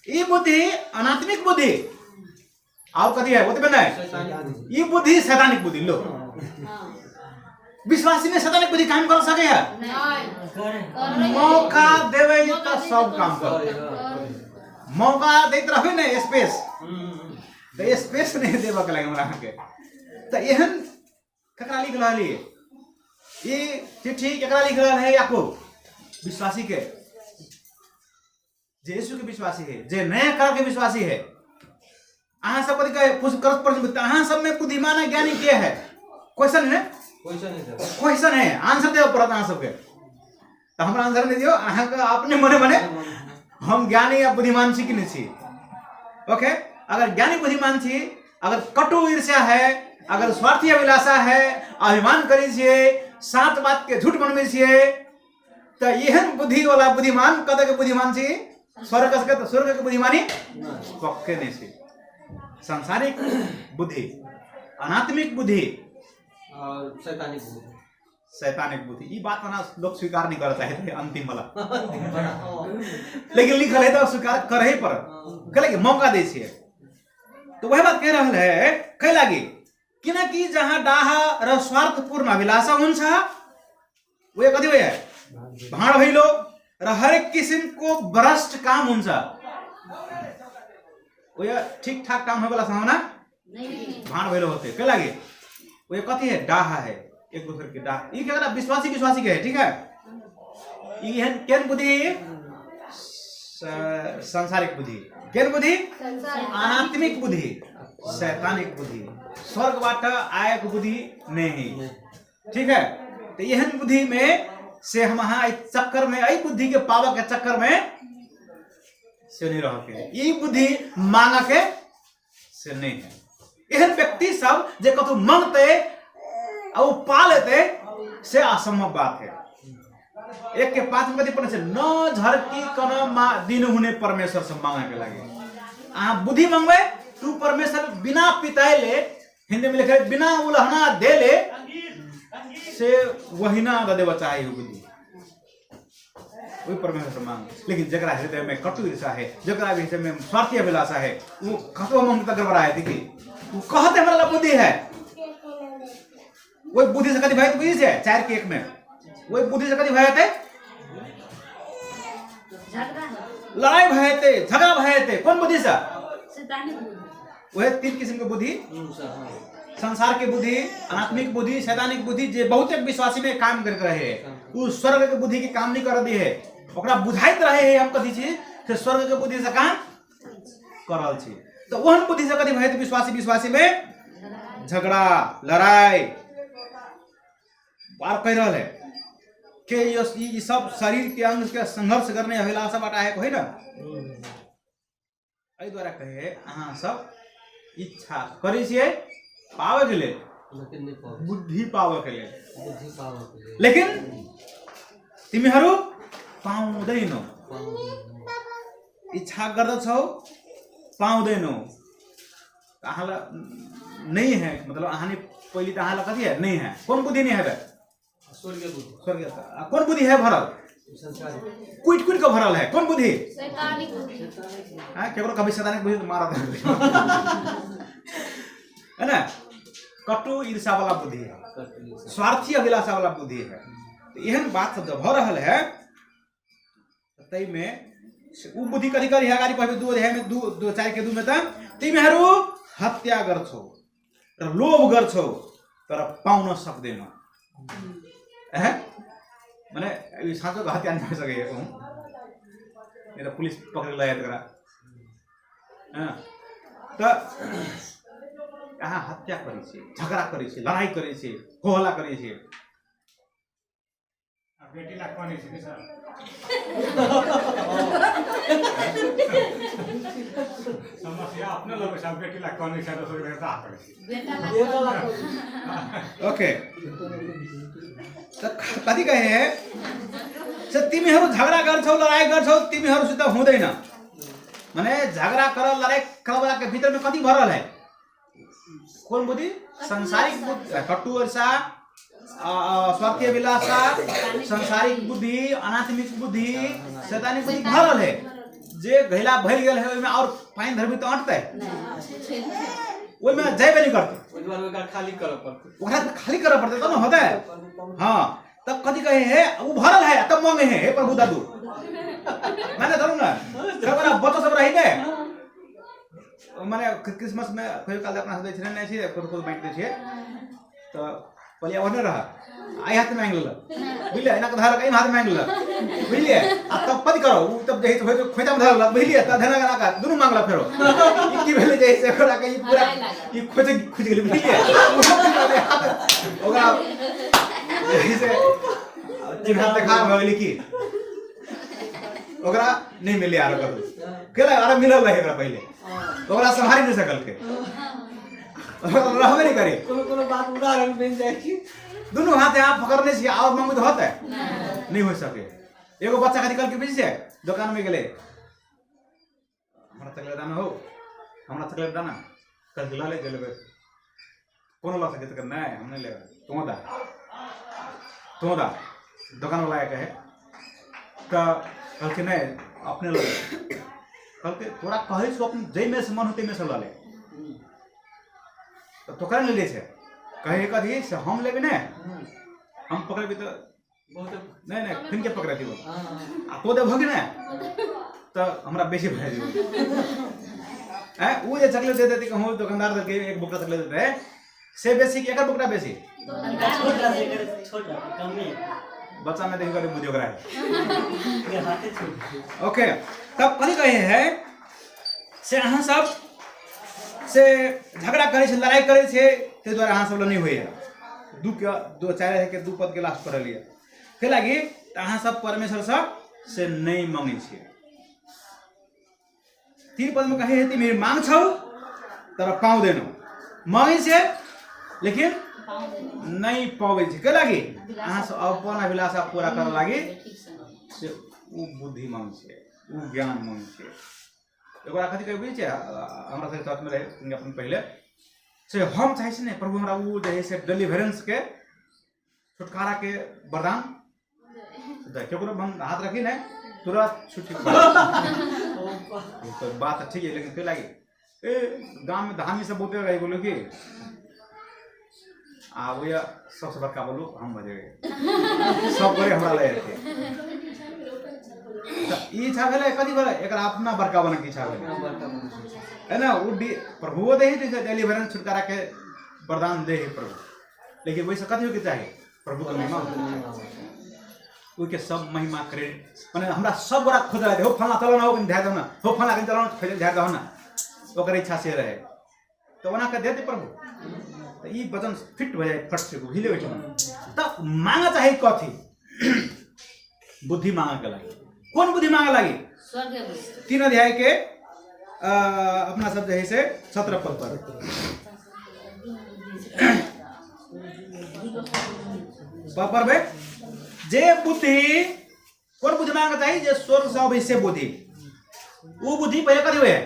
ई बुद्धि अनात्मिक बुद्धि। आउ कथी है ओतबे नहीं, ई बुद्धि शैतानिक बुद्धि। लो विश्वासी में शैतानिक बुद्धि काम कर सके है? मौका देवे तो सब काम कर, मौका दैत रहबे ने स्पेस, तो स्पेस नहीं देबऽ के लागे हमरा अहाँके। तऽ एहन ककरा लिख रहल है ई चिट्ठी? केकरा लिख रहल है याकूब? विश्वासी के, जे यीशु के विश्वासी है, जे नया करार के विश्वासी है। अहाँ सब कथी कहे पूछ करत प्रश्न, तऽ अहाँ सब में बुद्धिमान आ ज्ञानी के है? क्वेश्चन है, क्वेश्चन है सर, क्वेश्चन है, आंसर देबऽ पड़त अहाँ सबके। तऽ हमरा आंसर नहीं दियौ, अहाँके अपने मने मने हम ज्ञानी या बुद्धिमान छी कि नहीं छी। ओके, अगर ज्ञानी बुद्धिमान छी, अगर कटु ईर्ष्या है, अगर स्वार्थी अभिलाषा है, अभिमान करै छियै, सात बात के झूठ बनबै छियै, तऽ एहन बुद्धि वाला बुद्धिमान कतऽ के बुद्धिमान छी? स्वर्ग के। तऽ स्वर्ग के बुद्धिमानी पक्के नहीं छी। सांसारिक बुद्धि, अनात्मिक बुद्धि और शैतानिक बुद्धि, शैतानिक बुद्धि। ई बात ओना लोग स्वीकार नहीं करऽ चाहैत रहे अंतिम वाला, लेकिन लिखल है तऽ स्वीकार करहे पड़त। कहले कि मौका दै छियै, तो वह बात कह रहल है। कै लागी? किनकि जहाँ डाह र स्वार्थपूर्ण अभिलाषा हुन्छ, उयो कति भयो? भाँड भैलो र हरेक किसिमको भ्रष्ट काम हुन्छ। उयो ठिकठाक काम होइवाला सम्भावना भाँड भैलो होते। कै लागि? उयो कति है? डाह है, एक दूसरे के डाह। ई के विश्वासी विश्वासी के है, ठीक है? ई एहन केहन बुद्धि? सांसारिक बुद्धि। केहन बुद्धि? अनात्मिक बुद्धि, शैतानिक बुद्धि, स्वर्गबाट आएको बुद्धि नहीं, ठीक है? तऽ एहन बुद्धि में से हम अहाँ एहि चक्कर में, एहि बुद्धि के पाबऽ के चक्कर में से नहीं रह के, ई बुद्धि मांग के से नहीं है। एहन व्यक्ति सब जे कतौ मांगते आ ओ पा लेते से असंभव बात है। 1:5 में कथी पढ़ने छै, न झरकी कन मा दिन हुने परमेश्वर से मांगे के लागे। अहाँ बुद्धि मांगबै तू परमेश्वर बिना पिताइले, हिंदी में लिखे बिना उलहना देले से वहिना दे देबऽ चाही बुद्धि, वही परमेश्वर से मांग। लेकिन जकरा हृदय में कटु ईर्षा है, जकरा भी हृदय में स्वार्थी अभिलाषा है, वो कतबो मांग तक गड़बड़ा है। देखी वो कहते हमरा ला बुद्धि है, वही बुद्धि से कथी भय बुझी छै 4:1 में, वही बुद्धि से कथी भय हेतै, लड़ाई भय हेतै, झगड़ा भय हेतै। कोन बुद्धि से? वह 3 किस्म के बुद्धि, संसार के बुद्धि, अनात्मिक बुद्धि, शैतानिक बुद्धि, जे बहुत एक विश्वासी में काम करते रहे, उ स्वर्ग के बुद्धि के काम नहीं कर दी है, ओकरा बुझाइत रहे है हम कथी छी से स्वर्ग के बुद्धि से काम कर रहल छी। तो ओहन बुद्धि से कथी भय विश्वासी विश्वासी में झगड़ा लड़ाई बार कह रहल है के ये सब शरीर के अंग के संघर्ष करने अभिलाषा बाटा है होइन। एहि दुआरे कहे अहाँ सब इच्छा करै छियै पाबऽ के लेल, लेकिन नहि पाबै, बुद्धि पाबऽ के लेल, बुद्धि पाबऽ के लेल, लेकिन तिमीहरू पाउँदैनौ। इच्छा गर्दछौ पाउँदैनौ, अहाँ नहीं है, मतलब अहाँ नहीं पहले तो अहाँ कथी है नहीं है, कोन बुद्धि नहीं है? स्वर्गीय बुद्धि। स्वर्गीय। कोन बुद्धि है भरल? कुट कुट के भरल है। कोन बुद्धि? शैतानिक बुद्धि। हाँ, केकरो कभी शैतानिक बुद्धि तो मारत है ना। कटु ईर्षा वाला बुद्धि है, स्वार्थी अभिलाषा वाला बुद्धि है। तो एहन बात सब जब भऽ रहल है तै में उ बुद्धि कथी करी है? अगाडि पढ़बै 2 अध्याय में 2 4 के 2 में त तिमीहरू हत्या गर्छौ र लोभ गर्छौ तर पाउन सक्दैनौ। ए माने यो साँचोको हत्या नहीं भइ सके कहूँ, नहीं त पुलिस पकड़ लए एकरा। त अहाँ हत्या करै छी, झगड़ा करै छी, लड़ाई करै छी, होहला करै छी। बेटी ला कने छै सर? समस्या अपने लोग सब बेटी ला कने छै, दोसर के साथ करै छै। बेटा ला। ओके, त कथी कहे है से तिमीहरू झगडा गर्छौ लडाई गर्छौ तिमीहरूसित हुँदैन। माने झगडा कर लडाई करवाला के भीतर में कथी भरल है? कोन बुद्धि? सांसारिक बुद्धि, कटु ईर्षा, स्वार्थी अभिलाषा, सांसारिक बुद्धि, अनात्मिक बुद्धि, शैतानिक बुद्धि भरल है। जे घैला भरि गेल है ओहिमे और पानि धरबी तऽ अटतै, ओहिमे जेबे नहीं करतै, ओहि दुआरे ओकरा खाली करऽ पड़तै, ओकरा खाली करऽ पड़तै तब ने होतै। हाँ, तब कथी कहे है वो भरल है तब मांगे है हे प्रभु दादू माने धरू ना सब बच्चा सब रही ने, माने क्रिसमस में कहियो काल अपना सब दै छै नहि छै, खुद खुद बाँटि दै छियै, तऽ पलिया ओहने रह आइ हाथ मांगि लेलक, बुझलियै, एना कऽ धरलक, एहि हाथ मांगि लेलक, बुझलियै, आ तब कथी करो उ तब जे होइ खोइचा मे धरलक, बुझलियै, तऽ धरलक एना कऽ दुनू मांगलक, फेरो ई की भेलै जे से ओकरा के ई पूरा ई खोज खुजि गेलै, बुझलियै, ओकरा जे से चिन्ह देखा भऽ गेलै की ओकरा नहि मिललै आरो कतौ केला आरो मिलल रहै ओकरा पहिले, ओकरा सम्हारि नहि सकलकै, ओकरा रहबे नहि करे। कोनो कोनो बात उदाहरण बनि जाइ छै। दुनू हाथे आप पकड़ने छियै और मांगू तऽ होतै नहि, हो सके। एगो बच्चा खाली कहलकै बुझै छै दोकान में गेलै, हमरा चॉकलेट दाना हो, हमरा चॉकलेट दाना, कहलकै लऽ ले जे लेबै, कोनो लऽ सकै, तऽ नहि हम नहि लेबै, तोँ दा तोँ दा, दोकान वाला के कहे, तऽ कहलकै नहि अपने लऽ ले, कहलकै तोरा कहै छौ अपन जाहिमे से मन हो ताहिमे से लऽ ले, तऽ तोकरा नहि लै छै, कहै कथी से हम लेबै नहि, हम पकड़बै तऽ नहि नहि फिनके पकड़े दियौ आ तो देबहो कि नहि तऽ हमरा बेसी भए दियौ। ओ जे चॉकलेट दे देतै कहूँ दोकानदार देलकै एक बोकरा चॉकलेट देतै से बेसी कि एकर बोकरा बेसी? छोटा से करे छोटा कमे बच्चा में देखी करे बुद्धि ओकरा है। ये हाथे छोट। ओके, तब कथी कहे है से अहाँ सब से झगड़ा करै छै लड़ाई करै छै ताहि दुआरे अहाँ सब लग नहि होइए। दू के दू चारि के दू पद के लास्ट पढ़लियै कै लागी तऽ अहाँ सब परमेश्वरसँ से नहि मांगै छियै। तीन पद में कहे है तिमीहरू माग्छौ तर पाउँदैनौ, मागै छियै लेकिन नहि पाबै छै। कै लागि अहाँ सब अपन अभिलाषा पूरा करऽ लागि से उ बुद्धि मांगै छियै, उ ज्ञान मांगै छियै। ओकरा कथी कहै बुझै छियै? हमरा सबके चर्चमे रहै अपन पहिले से हम चाहै छी ने प्रभु हमरा उ जे है से डिलीवरेंस के छुटकारा के वरदान दे, केकरो हम हाथ रखी ने तुरंत छुट्टी। तो बात ठीक है, लेकिन फिर लागी ए गांव में धामी सब बहुते रही बोलो कि आ वो सबसे बड़का बोलू हम बजे सब गोरे हमरा लगे थे। तऽ ई इच्छा भेलै कथी भेलै एकरा अपना बड़का बनके इच्छा भेलै है ना। उ प्रभुओ दे है डिलीवरेंस छुटकारा के वरदान दे है प्रभु, लेकिन वैसे कथी होके चाही? प्रभु के महिमा होके चाही, ओहिके सब महिमा क्रेडिट। माने हमरा सब गोरा खोज रहे हो फलना चलो ना हो कनि ध्यान दहो ना, हो फलना कनि चलो ना ध्यान दहो ना, ओकर इच्छा से रहे तऽ ओना के दे दे प्रभु। तऽ ई वचन फिट भऽ जाय फट से बुझले ओहिठाम। तऽ मांगा चाही कथी? बुद्धि मांगा के लागी। कोन बुद्धि मांगा लागी? 3 अध्याय के अपना सब जे है से 17 पद पर पढ़बै जे बुद्धि कोन बुद्धि मांगे चाही? जे स्वर्ग से अबै से बुद्धि। उ बुद्धि पहिले कथी होय है?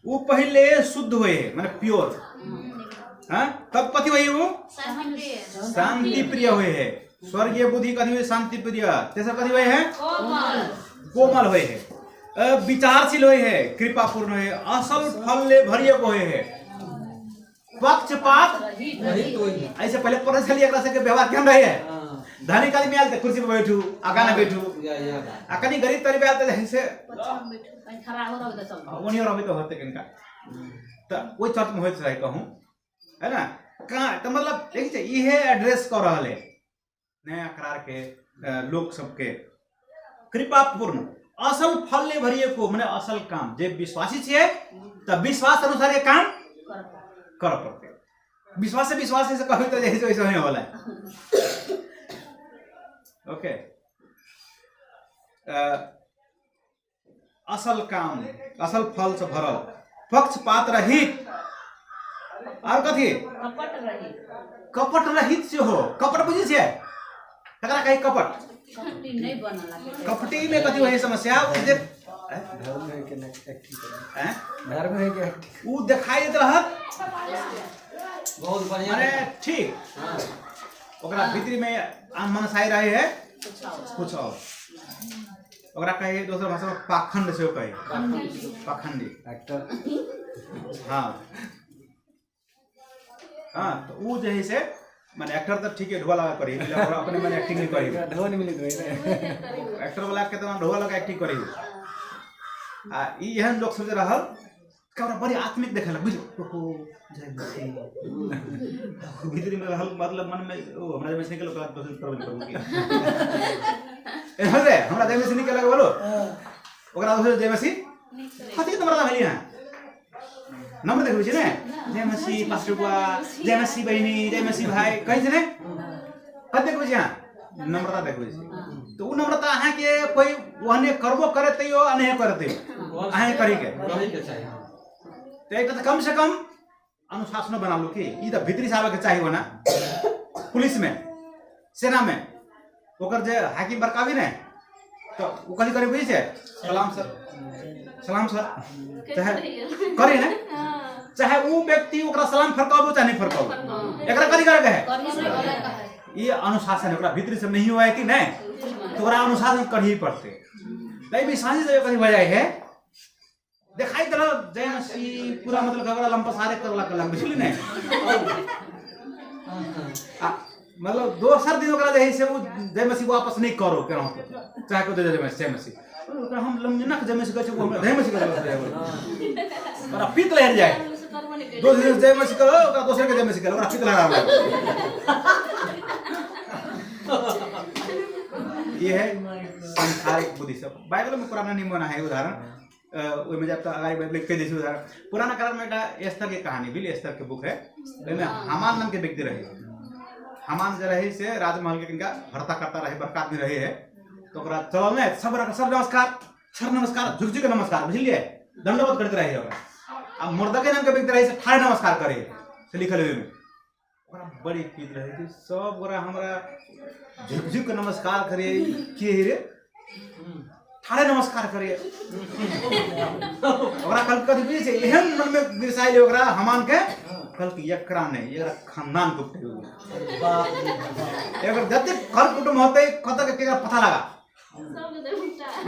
उ पहिले शुद्ध होय है, माने प्योर। हाँ, तब कथी होय है? उ शांति प्रिय होय है। स्वर्गीय बुद्धि कथी होय? शांति प्रिय। तेसर कथी होय है? कोमल होय है, विचारशील होय है, कृपापूर्ण होय है, असल फल ले भरिए होय है, पक्षपात ऐसे पहले पढ़े छलियै एकरा सबके व्यवहार केहन रहे है? धनिक आदमी आयल तऽ कुर्सी पर बैठू, आगा ने बैठू, आ कनि गरीब तरीब आयल तऽ से ओनियो रहबै तऽ होतै कनिका। तऽ ओहि चर्च में होइत रहे कहूँ है ना कहाँ। तऽ मतलब देखै छियै इहे एड्रेस कऽ रहल है नया करार के लोक सबके। कृपापूर्ण असल फल ले भरिए को, माने असल काम जे विश्वासी छियै तऽ विश्वास अनुसार ये काम करऽ पड़तै। विश्वास से विश्वास से कहबै तऽ जे है से वैसे नहीं होला। ओके, असल काम असल फल से भरल, पक्षपात रहित, आर कथी? कपट रहित। कपट रहित सेहो। कपट बुझै छियै? ककरा कही कपट? कपटी नहि बनल। कपटी में कथी होइ समस्या? उ जे धर्म है के एक्टिंग करे, हैं? धर्म है के एक्टिंग, उ देखाई देत रहत बहुत बढ़िया, माने ठीक, ओकरा भीतरी में आम मनसाई रहे है कुछ और। ओकरा कहे दोसर भाषा में पाखंड सेहो कहे, पाखंडी एक्टर। हाँ हाँ, तो उ जे है से माने एक्टर तो ठीक है ढोआ लगा करी, ओकरा अपने माने एक्टिंग नहीं करी, ढो नहीं मिलत रहे ने एक्टर वाला के तो ढोआ लगा एक्टिंग करी। आ ई एहन लोक सब जे रहल ककरा बड़ी आत्मिक देखेलक, बुझ ओहो जय मसीह, भीतरी में रहल मतलब मन में ओ हमरा जय मसीह निकल ओकरा दोसर प्रबंध करू की एहन रे हमरा जय मसीह निकल बोलो ओकरा दोसर जय मसीह कथी के नम्रता भेली अहाँ? नम्र देखबै छी ने, जय मसीह पास्टर बुआ, जय मसीह बहिनी, जय मसीह भाई कहै छै ने, कथी देखबै छी अहाँ? नम्रता देखबै छी। तऽ ओ नम्रता अहाँके कोइ ओहने करबो करे तैयो आ नहियो करे तैयो अहाँके करैके रहैके चाही। तऽ एकटा तऽ कम से कम अनुशासनो बना लू कि ई तऽ भीतरी से आबैके चाही। ओना पुलिसमे सेनामे ओकर जे हाकिम बड़का भी ने तऽ ओ कथी करे बुझै छै? सलाम सर, सलाम सर चाहे करे ने, चाहे उ व्यक्ति ओकरा सलाम फरकाबो चाहे नहीं फरकाबो, एकरा कथी करे के है? ई अनुशासन ओकरा भीतरी से नहीं हुआ है कि नहीं तो ओकरा अनुशासन करही पड़ते। तै भी साँझ से कथी भऽ जाइ है देखाई देलक जय मसीह पूरा मतलब ओकरा लम्पसारे करलक कलक बुझली ने। आ मतलब दोसर दिन ओकरा जे है से ओ जय मसीह वापस नहीं करो केनाहु चाहे को जय मसीह जय मसीह ओकरा हम लमजनक जय मसीह कहै छै, ओ हमरा जय मसीह कहै छै, ओकरा पीत लहर जाय। दोसर दिन जय मसीह करो ओकरा दोसर के जय मसीह करो ओकरा पीत लहरा ये है सांसारिक बुद्धि सब। बाइबल में पुराना नियम बना है उदाहरण, ओहिमे जब तक अगाडि बढ़ले कहि दै छी उदाहरण। पुराना करार में एकटा एस्तर के कहानी भी, एस्तर के बुक है, ओहिमे हामान नाम के व्यक्ति रहे। हमान जे रहे से राजमहल के किनका भर्ता करता रहे, बड़का आदमी रहे है, तो ओकरा चलल ने सब रख सर नमस्कार, सर नमस्कार, झुक झुक के नमस्कार, बुझलिए, दंडवत करते रहे ओकरा। आ मोर्दकै नाम के व्यक्ति रहे से ठाढ़े नमस्कार करे से लिखल है ओहिमे। ओकरा बड़ी पीत रहे कि सब गोरा हमरा झुक झुक के नमस्कार करे के रे, ठाढ़े नमस्कार करे। ओकरा कल कथी बुझै छै, एहन मन में बिरसाइल ओकरा हमान के, कल कि एकरा नहीं, एकरा खानदान के उपटे। एकर जते कर कुटुंब होते कत के केकरा पता लगा।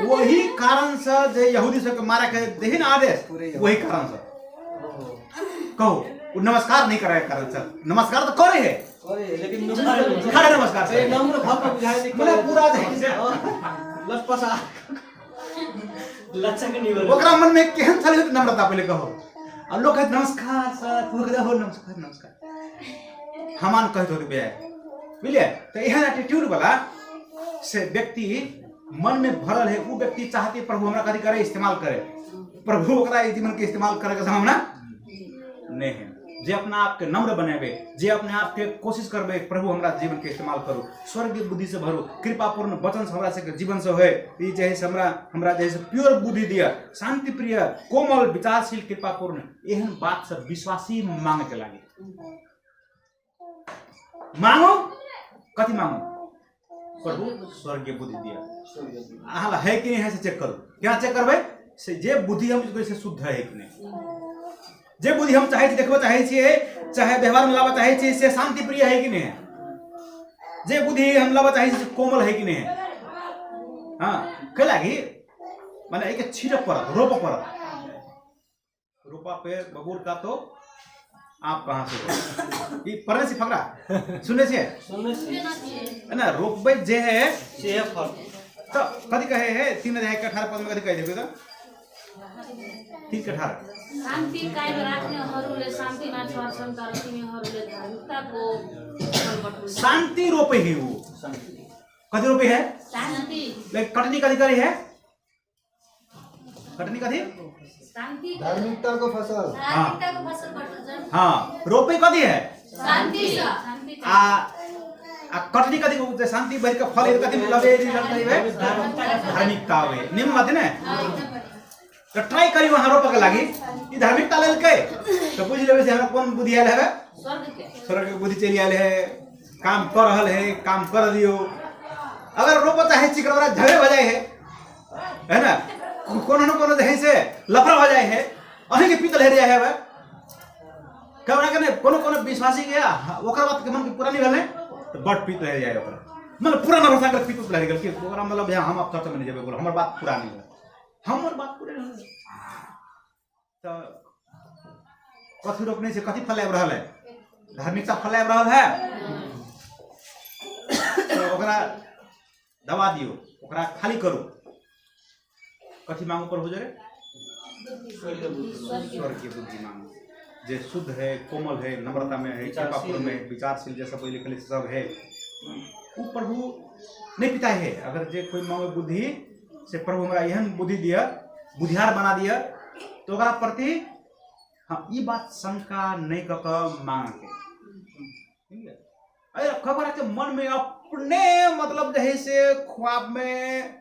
वही कारण से जे यहूदी सबके मारे के देही ना आदेश, वही कारण से कहो वो नमस्कार नहीं करे कारण से, नमस्कार तो करे है करे, लेकिन नम्र खड़े नमस्कार से नम्र भाव पर बुझाए नहीं मतलब पूरा जे है से लटपसा लचक नहीं बोल। ओकरा मन में केहन छलै नम्रता पहिले कहो। आ लोग कहत नमस्कार सर, तू कहत हो नमस्कार नमस्कार, हमान कहत होत बे, बुझलिए। तो एहन एटीट्यूड वाला से व्यक्ति मन में भरल है, वो व्यक्ति चाहते प्रभु हमरा कथी करे, इस्तेमाल करे, प्रभु ओकरा ई जीवन के इस्तेमाल करे के संभावना नहीं है। जे अपना आप के नम्र बनेबे, जे अपने आप के कोशिश करबे प्रभु हमरा जीवन के इस्तेमाल करू, स्वर्गीय बुद्धि से भरू, कृपापूर्ण वचन से हमरा सबके जीवन से होए, ई जे है से हमरा जे है से प्योर बुद्धि दिया, शांति प्रिय, कोमल, विचारशील, कृपापूर्ण, एहन बात सब विश्वासी मांगे के लागे। मांगो कथी मांगो, प्रभु स्वर्गीय बुद्धि दिया। अहाँ ला है कि नहीं है से चेक करू। केना चेक करबै से जे बुद्धि हम यूज करै से शुद्ध है कि नहीं, जे बुद्धि हम चाहै छी देखबऽ चाहै छियै, चाहे व्यवहार में लाबऽ चाहै छियै, से शांति प्रिय है कि नहीं है, जे बुद्धि हम लाबऽ चाहै छियै से कोमल है कि नहीं है। हाँ, कै लागि माने एहिके छीटऽ पड़त, रोपऽ पड़त। रोपा पेड़ बबूर का तो आप कहाँ से हो? ई पढ़ने से फकरा सुनने से सुनने से है ना, रोपबै जे है से फल तो कथी कहे है 3 अध्याय के 18 पद में कथी कहे देखियो तो 3 के 18। शान्ति कायम राख्नेहरूले शान्तिमा छर्छन्, तर तिनीहरूले धार्मिकताको फल बटुल्छन्। शांति रोपे है वो, कथी रोपे है शान्ति। लेकिन कटनी कथी करे है, कटनी कथी शान्ति धार्मिकता को फसल। धार्मिकता को फसल बटुल्छन्। हाँ, रोपे कथी है शान्ति। शान्ति। आ कटनी कथी को शांति बढ़ के फल कथी लबे रिजल्ट कथी बे धार्मिकता आवे नियम बात है ना। तो ट्राई करी वहां रोपे के लागी ई धार्मिकता लेलकै तो बुझ लेबै से हमरा कोन बुद्धि आयल है, स्वर्ग के स्वर्ग के बुद्धि चलि आयल है, काम कर रहल है, काम कर दियो। अगर रोपऽ चाहे छी ओकरा झगड़े भऽ जाइ है, है ना, कोनो न कोनो जे है से लफड़ा भऽ जाइ है, अहीं के पीतल हेर जाइ है कबरा के नहीं। कोनो कोनो विश्वासी के ओकर बात के मन के पूरा नहीं भेलै तो बड पीत रह जाए ओकरा, मतलब पूरा नर्वस कर पीत रह गेल कि ओकरा मतलब हम अब चर्चा में नहीं जेबै, बोल हमर बात पूरा नहीं भेल, हमर बात पूरा नहीं भेल। तो कथी रोपने से कथी फल आबि रहल है, धार्मिकता फल आबि रहल है, तो ओकरा दबा दियो, ओकरा खाली करू। कथी मांगू प्रभु जरे, स्वर्गीय बुद्धि मांगू, जे शुद्ध है, कोमल है, नम्रता में है, कृपापूर्ण में है, विचारशील, जैसा कोई लिखल सब है, वो प्रभु नहीं पिता है। अगर जे कोई मांगे बुद्धि से प्रभु हमरा एहन बुद्धि दिया, बुधियार बना दिया, तो ओकरा प्रति हाँ ई बात शंका नहीं कऽ कऽ मांगे। ठीक है, अरे खबर के मन में अपने मतलब जे है से ख्वाब में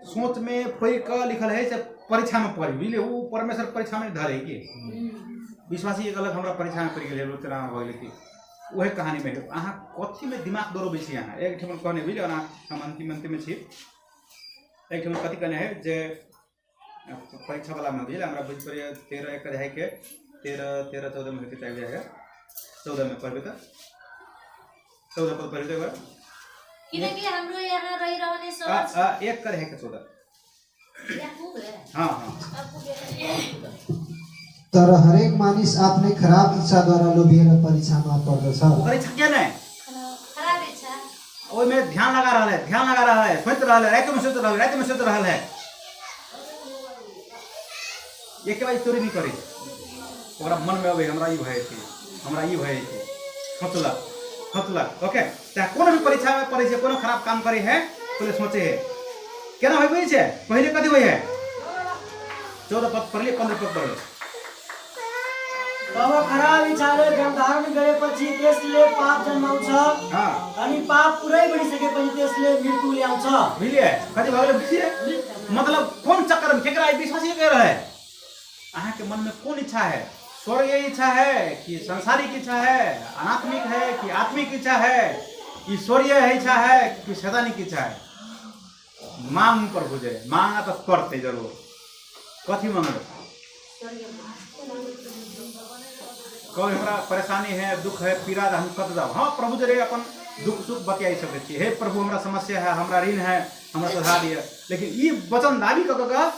सोच में फोड़ कऽ लिखल है से परीक्षा में पढ़ी, बुझलिए, वो परमेश्वर परीक्षा में धरे कि विश्वासी एक अलग हमरा परीक्षा में पड़ि गेलै, तेना भऽ गेलै कि वही कहानी में है। अहाँ कथी में दिमाग दौड़बै छी अहाँ, एक ठिमन कहने बुझलिए, ओना हम अंतिम अंतिम में छी, एक ठिमन कथी कहने है जे परीक्षा वाला में बुझलिए, हमरा बुझि पड़ैए 13 एक अध्याय के 13 14 में होइके चाही बुझाइए, 14 में पढ़बै तऽ 14 पद पढ़बै तऽ एक बार। किनकि हाम्रो यहाँ रहिरहने सहज एक अध्याय के 14। हाँ हाँ। तर हरेक मानिस आफ्नै खराब इच्छाद्वारा लोभिएर परीक्षामा पर्दछ। ओकर इच्छा किया नहीं, खराब इच्छा ओहिमे ध्यान लगा रहल है, ध्यान लगा रहल है, सोचि रहल है, राति में सोचि रहल है, राति में सोचि रहल है, एक बार चोरी नहीं करे, ओकरा मन में अबै हमरा ई भए छै, हमरा ई भए छै, सोचलक सोचलक ओके। चाहे कोनो भी परीक्षा में पढ़ै छै, कोनो खराब काम करे है, पहिले सोचे है केना होय बुझै छै, पहिले कथी होइ है, 14 पद पढ़लियै, 15 पद पढ़बै। तब खराब इच्छाले गर्भधारण गरेपछि त्यसले पाप जन्माउँछ। अनि पाप पुरै बढिसकेपछि त्यसले मृत्यु ल्याउँछ। बुझलिए कथी भऽ गेलै? बुझलिए मतलब कोन चक्कर में केकरा विश्वासी के रहे? अहाँ के मन में कोन इच्छा है? स्वर्गीय इच्छा है कि सांसारिक इच्छा है? अनात्मिक है कि आत्मिक इच्छा है? ईश्वरीय इच्छा है कि शैतानिक इच्छा है? मांग प्रभु जे मांगा तऽ पड़तै जरूर। कथी मांगबै? कभी हमरा परेशानी है, दुख है, पीड़ा है, हम कत जाब? हाँ, प्रभु जरे अपन दुख सुख बतियाई सकै छी, हे प्रभु हमरा समस्या है, हमरा ऋण है, हमरा सुधार दिअ। लेकिन ई वचन दाबी कऽ कऽ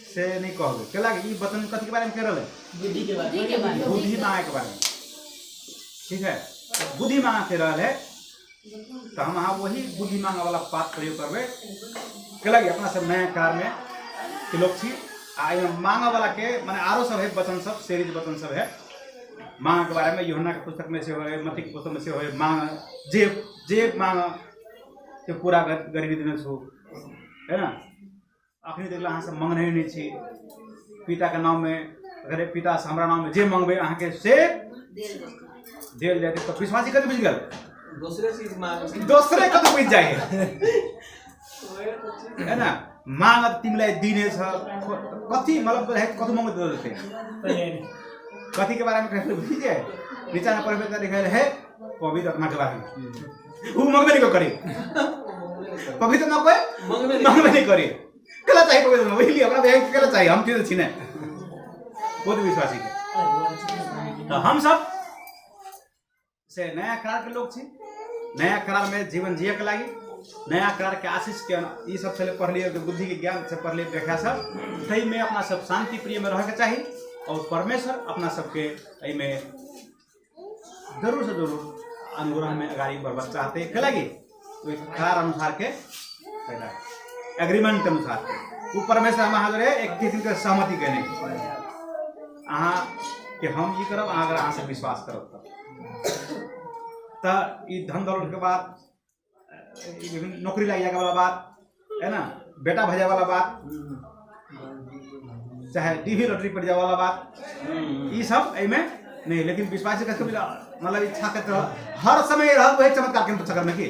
से नहि कहबै। केला कि ई वचन कथी के बारे में कहि रहल है? बुद्धि के बारे। बुद्धि के बारे में। बुद्धि मांगे के बारे में। ठीक है, बुद्धि मांगे के रहल है तऽ हम अहाँ वही बुद्धि मांगे वाला बात प्रयोग करबै। केला कि अपना सब नया कार में के लोग छी आ एहिमे मांगे वाला के माने आरो सब है वचन सब, सीरीज वचन सब है मांगे के बारे में। यूहन्ना के पुस्तक में सेहो है, मत्ती के पुस्तक में सेहो है। मांग जे जे मांग से पूरा गरीबी देने छौ, है ना? अखनी देखला अहाँ सब मंगने नहि छी पिता के नाम में। अगर पिता से हमरा नाम में जे मंगबै अहाँके से देल जाए। तऽ विश्वासी कथी बुझि गेल? दोसरे चीज मांग। दोसरे कतऽ बुझि जाइ है ना? मांगत तिमीलाई दिनेछ। कथी मतलब है? कथी मंगैत देतै? कथी के बारे में कहते बुझि जाए? नीचा में पढ़बै तऽ लिखल है पवित्र आत्मा के बारे में। ऊ मंगबे नहीं करी पवित्र आत्मा, कोई मंगबे नहीं। मंगबे नहीं करी। केला चाहिए पवित्र आत्मा? बुझलिए ओकरा बैंक केला चाहिए? हम की छी ने बहुत विश्वासी के। तऽ हम सब से नया करार के लोग छी। नया करार में जीवन जिए के लागी नया करार के आशीष के ई सब छलै पढ़लिए, बुद्धि के ज्ञान से पढ़लिए व्याख्या सब। ताहिमे अपना सब शांति प्रिय में रहके चाही और परमेश्वर अपना सबके एहिमे जरूर से जरूर अनुग्रह में अगाडि बढ़बा चाहते। के लागि ओहि करार अनुसार के पैदा एग्रीमेंट के अनुसार ओ परमेश्वर हम अहाँ जोरे एक किसिम के सहमति केने अहाँ कि हम ई करब, अहाँ अगर अहाँ से विश्वास करब तऽ ई धन दौलत के बात, ई विभिन्न नौकरी लागि जाए वाला बात है ना, बेटा भजे वाला बात, चाहे टीवी लॉटरी पर जाए वाला बात, ई सब एहिमे नहीं। लेकिन विश्वास के कभी मतलब इच्छा के तरह हर समय रहल वही चमत्कार के चक्कर में कि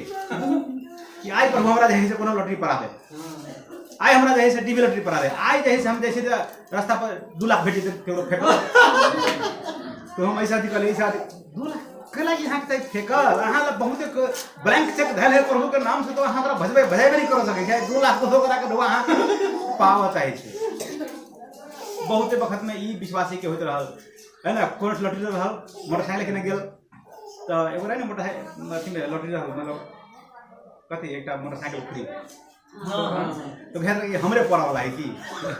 आइ प्रभु हमरा जे है से कोनो लॉटरी पड़ा दे, आइ हमरा जे है से टीवी लॉटरी पड़ा दे, आइ जे है से हम जैसे रास्ता पर 2 लाख भेटी केकरो फेंकल तो हम ऐसा अथी कहलिए, ऐसा 2 लाख के लागि अहाँके चाही फेकल? अहाँ लग बहुते ब्लैंक चेक धयल है प्रभु के नाम से, तो अहाँ ओकरा भजबै भजेबे नहीं कर सकै छै। 2 लाख तो ओकरा के अहाँ पाबऽ चाहै छै। बहुते वक्त में ई विश्वासी के होइत रहल है ना, कोनो लॉटरी रहल, मोटरसाइकिल किने गेल तऽ एगो रहै ने मोटरसाइकिल अथीमे लॉटरी रहल, मतलब कथी एकटा मोटरसाइकिल फ्री। तो घर ये हमरे पड़ऽ वाला है कि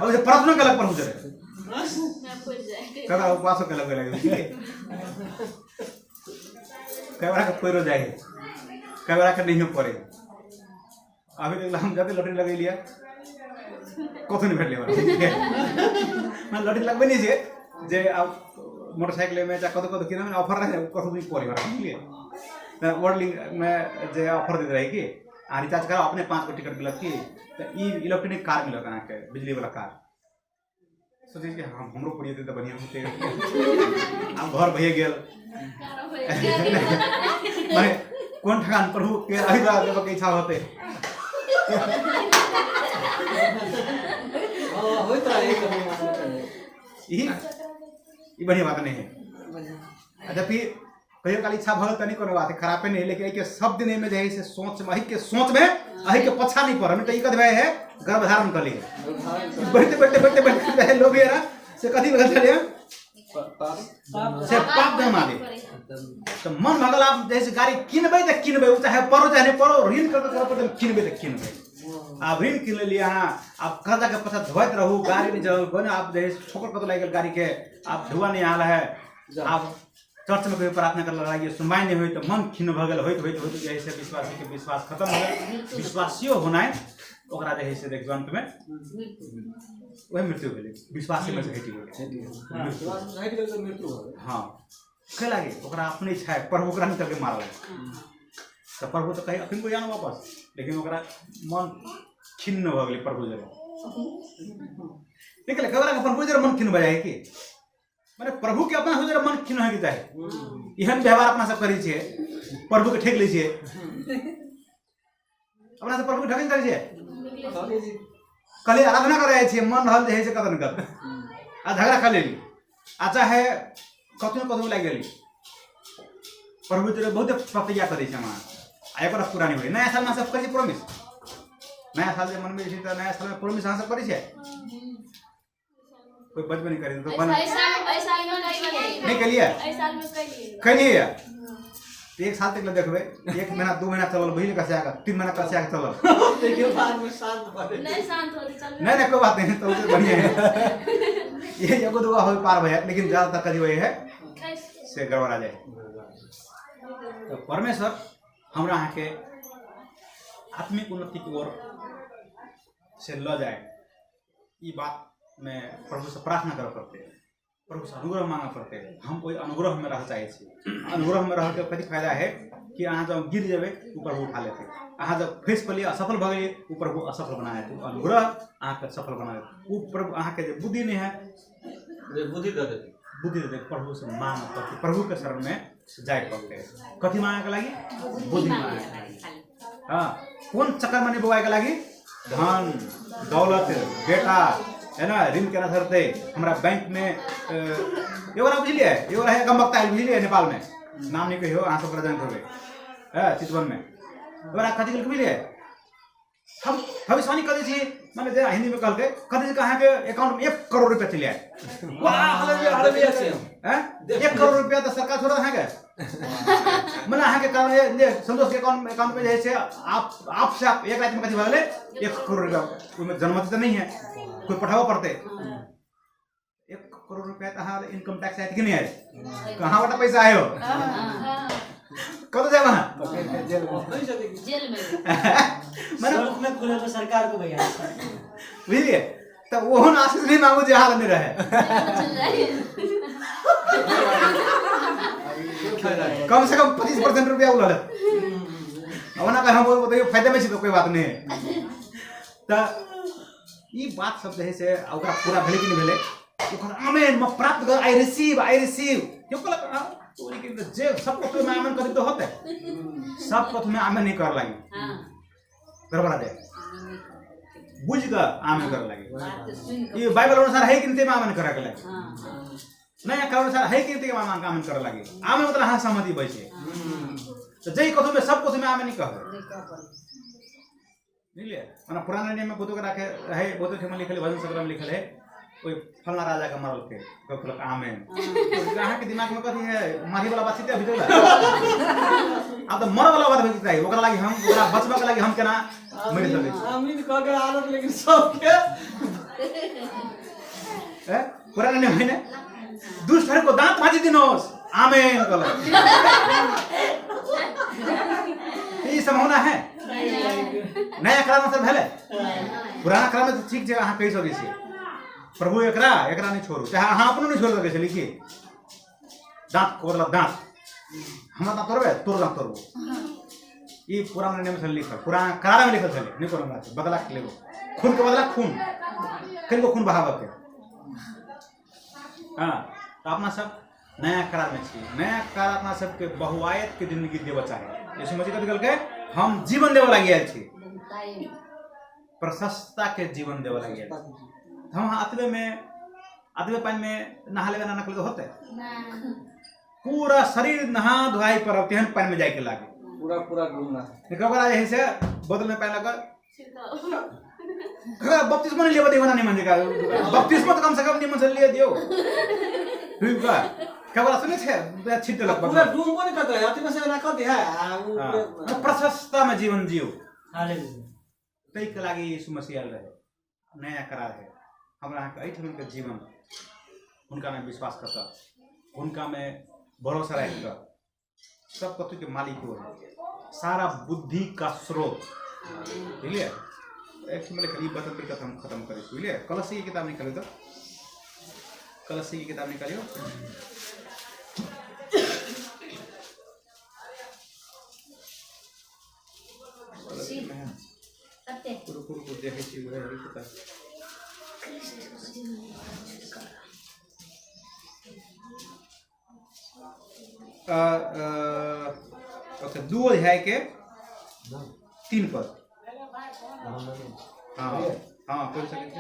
और से प्रार्थना केलक प्रभु से कदा उपवासो केलक गेलक। कई बार के पड़ो जाए है, कई बार के नहीं पड़े। अभी तक हम जब लॉटरी लगेलियै कथू नहीं भेटलै हमरा। मैं लॉटरी लगबै नहीं छियै जे आब मोटरसाइकिल में चाहे कतौ कतौ किनमे ऑफर रहे, कथू नहीं पड़े हमरा, बुझलिए? वर्ल्ड लिंक में जे ऑफर दैत रहे कि अहाँ रिचार्ज कराउ अपने 5 गो टिकट मिलत की तऽ ई इलेक्ट्रॉनिक कार मिलत अहाँके, बिजली वाला कार। सोचै छी हम हमरो पड़िए तऽ बढ़िआँ होतै। आब घर भइए गेल, माने कोन ठकान प्रभु के अभी देबऽ के इच्छा होतै। हाँ, होइत रहे कभी होइत रहे। ई ई बढ़िया बात नहीं है। अच्छा, फिर कहियो काल इच्छा भऽ गेल तऽ नहि कोनो बात है, खराबे नहीं है, लेकिन एहिके सब दिन एहिमे जे है से सोच में, एहिके सोच में एहिके पछा नहीं पड़ल तऽ ई कथी है? गर्भधारण कऽ लिए बढ़ते बढ़ते बढ़ते बढ़ते रहे लोग ना से कथी भऽ गेल से पाप जमा दे। तऽ मन भऽ गेल आब जैसे गाड़ी किनबै तऽ किनबै, ओ चाहे पड़ो चाहे नहि पड़ो, ऋण करबै करऽ पड़तै, किनबै तऽ किनबै। आब ऋण किन लेलियै अहाँ, आब कर्जा के पैसा धोइत रहू, गाड़ी नहि चलल कोन। आब जे है से ठोकर कतौ लागि गेल गाड़ी के, आब धुआं नहि आयल है। आब चर्च में कहियो प्रार्थना करऽ लागिए, सुनवाई नहि होय तऽ मन खिन्न भऽ गेल। होइत होइत होइत जे है से विश्वासी के विश्वास खत्म भऽ गेल। विश्वासियो होनाइ ओकरा जे है से देखियौ अंत में वही मृत्यु भेलै, विश्वासे में से हटि गेलै। विश्वास हटि गेल तऽ मृत्यु भऽ गेल। हाँ, के लागे ओकरा अपने इच्छा है, प्रभु ओकरा निकल के मारल तऽ प्रभु तऽ कही अखन को जान वापस, लेकिन ओकरा मन खिन्न भऽ गेलै प्रभु जरे निकले। ककरा के प्रभु जरे मन खिन्न भऽ जाइ है कि माने प्रभु के अपना सब मन खिन्न होइके चाही। एहन व्यवहार अपना सब करै छियै, प्रभु के ठेक लै छियै। अपना सब प्रभु के ठकै करै छियै। कहलियै आराधना करै छियै, मन रहल जे होइ छै कतऽ ने कतऽ, आ झगड़ा खा लेली, आ चाहे कतौ कतौ लागि गेली। प्रभु तोरे बहुत प्रतिज्ञा करै छै हमरा, आ एकर पूरा नहि होइ। नया सालमे अहाँ सब करै छियै प्रोमिस? नया साल जे मनबै छी तऽ नया सालमे प्रोमिस अहाँ सब करै छियै? कोई बचबे नहीं करे तो बन एहि साल में कलियै। नहीं कलियै? एहि साल में कलियै। कलियै तऽ एक साल तक ले देखबै, एक महीना 2 महीना चलल, बुझलियै, कसिया कऽ 3 महीना कसिया कऽ चलल। ताहिके बादमे शांत भऽ गेल। नहि शांत होते चल। नहीं नहीं, कोई बात नहीं, तो बढ़िया है। ये एगो दूगो हो पार भैया, लेकिन ज्यादातर कभी वही है से गड़बड़ा जाए। तो परमेश्वर हमरा अहाँके आत्मिक उन्नति की ओर से ल जाए, ई बात में प्रभु से प्रार्थना करऽ पड़तै, प्रभु से अनुग्रह मांगऽ पड़तै। हम ओहि अनुग्रह में रह चाहै छी। अनुग्रह में रहके कथी फायदा है कि अहाँ जब गिर जेबै ओ प्रभु उठा लेतै, अहाँ जब फँसि पड़लियै असफल भऽ गेलियै ओ प्रभु असफल बना देतै। ओ अनुग्रह अहाँके सफल बना देतै। ओ प्रभु अहाँके जे बुद्धि नहि है जे बुद्धि दऽ देतै, बुद्धि दऽ देतै। प्रभु से मांगऽ पड़तै, प्रभु के शरण में जाय पड़तै। कथी मांगऽके लागि? बुद्धि मांगऽके लागि। हाँ, कोन चक्करमे नहि बौआइके लागि? धन दौलत बेटा है ना, ऋण केना धरतै हमरा बैंकमे। एगो बुझलियै, एगो रहै अगमवक्ता आयल, बुझलियै, नेपालमे, नाम नहि कहियौ, अहाँ सब ओकरा जानैत होबै। हँ, चितवनमे ओकरा कथी कहलकै बुझलियै? हम भविष्यवाणी करै छी, माने जे हिन्दीमे कहलकै कथी छै, अहाँके अकाउंटमे 1 करोड़ रुपया चलि आयत। वाह, हालेलुया, हालेलुया। हैं? 1 करोड़ रुपया तऽ सरकार छोड़त अहाँके? मने अहाँके कारण जे संतोष के अकाउंट में जे छै आप से आप एक राति में कथी भऽ गेलै 1 करोड़ रुपया। ओहिमे जन्मति तऽ नहि है, कोइ पठाबऽ पड़तै। 1 करोड़ रुपया तऽ अहाँ इनकम टैक्स आयत कि नहि आयत? कहाँ बाट पैसा आयो, कतऽ जायब अहाँ? जेल में। मने स्वर्ग में खुले तो सरकार को भैया। बुझलियै? तऽ ओहन आशीष नहि मांगू जे हाल नहि रहै। चल जाए। कम से कम 25% रुपया उ लऽ लेत। ओना कह हम बतैयो फायदा में छी तऽ कोई बात नहीं है। तऽ ई बात सब जे है से आ ओकरा पूरा भेलै कि नहि भेलै? ओकर आमेन म प्राप्त कर, I receive, I receive. क्यों कहलक? आ, तोरी के जे सब कथु में आमेन करी तो होते, सब कथु में आमेन नहीं कर लागी। गड़बड़ा जाए, बुझ कऽ आमेन कर लागी। बात सुन कऽ। ई बाइबल अनुसार है कि नहीं तेमे आमेन करे के लागी। नया करार अनुसार है कि नहीं तेमे आमेन करे लागी। आमेन मतलब अहाँ सहमति होइ छै। तऽ जै कथु में सब कथु में आमेन नहीं कहबै। नहीं कह पड़ै। बुझलियै? ओना पुराना नियम में बहुतो के राखे है, बहुतो ठेमा लिखल है, भजन संग्रह में लिखल है, कोई फलना राजा के मरलकै, कोई कहलक आमेन। तो अहाँके दिमाग में कथी है? मारी वाला बात छै अभी तक। आब तऽ मरऽ वाला बात होइके चाही। ओकरा लागि हम ओकरा बचबऽ के लागि हम केना मरि सकै छी? आमीन कह के आदत, लेकिन सबके ए, पुराना नियम है ने, दुष्टहरूको दाँत भाँची दिनुहोस्, आमेन कहलक। ई संभावना है नया करार में भेलै। पुराना करार में तऽ ठीक छै, अहाँ कहि सकै छियै प्रभु एकरा एकरा नहि छोड़ू, चाहे अहाँ अपनो नहि छोड़ि सकै छियै। लिखिए दाँत कोरलक दाँत, हमरा दाँत तोड़बै, तोर दाँत तोड़बो। ई पुराना नियम छलै लिखल, पुराना करार में लिखल छलै, नहि कोनो बात। बदला के लेबो, खून के बदला खून, किनको खून बहाबऽ के। हाँ, तऽ अपना सब नया करार में छी। नया करार अपना सबके बहुआयत के जिंदगी देबऽ चाहे। यीशु मसीह कथी कहलकै? हम जीवन देबऽ लागि आयल छी, प्रशस्तता के जीवन देबऽ लागि आयल छी। हम अतबे में अतबे पानि में नहा लेबै ना नकल होतै? पूरा शरीर नहा धोआई पड़ब तेहन पानि में जाय के लागे। पूरा पूरा घूमना। लेकिन ओकरा जे है से बोतल में पानि लगा बपतिस्मा नहीं लेबा देबा नहीं मन का बपतिस्मा तो कम से कम निमन से लिए दियो। ठीक बा, का बोला सुनै छै, छिट देलक। पूरा डूबबो नहीं करता है, अथी में से ना कर दिया है, आ उ हाँ, प्रशस्तता में जीवन जियो। हालेलुया। ताहिके लागि यीशु मसीह आयल रहे। नया करार है। हमरा अहाँके एहिठामके जीवन हुनकामे विश्वास कऽ कऽ, हुनकामे भरोसा राखि कऽ, सब कथी के मालिक वो है, सारा बुद्धि का स्रोत। बुझलियै? एक ठिमा लिखल ई बचन पर कथा हम खत्म करै छी। बुझलियै? कलसी के किताब निकालियौ तऽ, कलसी के किताब निकालियौ। कलसी में है। कते? रुकू रुकू, देखै छी उहे है किताब। ओके 2 अध्याय के 3 पद। हाँ हाँ, पढ़ि सकै छी।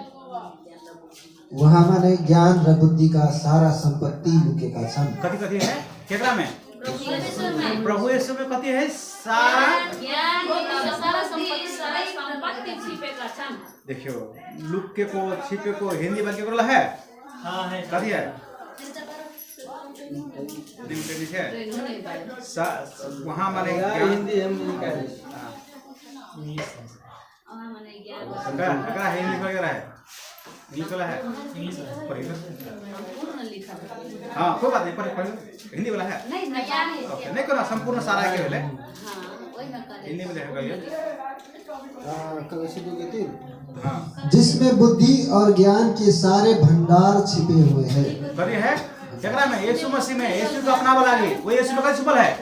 उहाँमा नै ज्ञान र बुद्धिका सारा सम्पत्ति लुकेका छन्। कथी कथी है? केकरा में? परमेश्वरमा। प्रभु यीशु में कथी है? सारा ज्ञान र सारा सम्पत्ति छिपेका छन्। देखियो, लुक के को छिपे को हिंदी में केकरो है? हाँ, है। कथी है? नहीं है वहाँ माने ज्ञान हिंदी हम निकाले। हाँ। इंग्लिश है। माने ज्ञान। ककरा ककरा है? इंग्लिश वगैरह है? इंग्लिश वाला है? इंग्लिश है। पढ़िए। पूर्ण लिखा। हाँ, कोई बात नहीं, पढ़ पढ़। हिंदी वाला है? नहीं, नेपाली। ओके, नहीं कोनो संपूर्ण सारा के भेलै। हाँ, ओहिमे कहले। हिंदी में देखा कहिए। कलसी 2 के 3। हाँ। जिसमें बुद्धि और ज्ञान के सारे भंडार छिपे हुए हैं। कथी है? केकरा में? यीशु मसीह में। यीशु के अपनावे लागी वो यीशु में कथी छुपल है?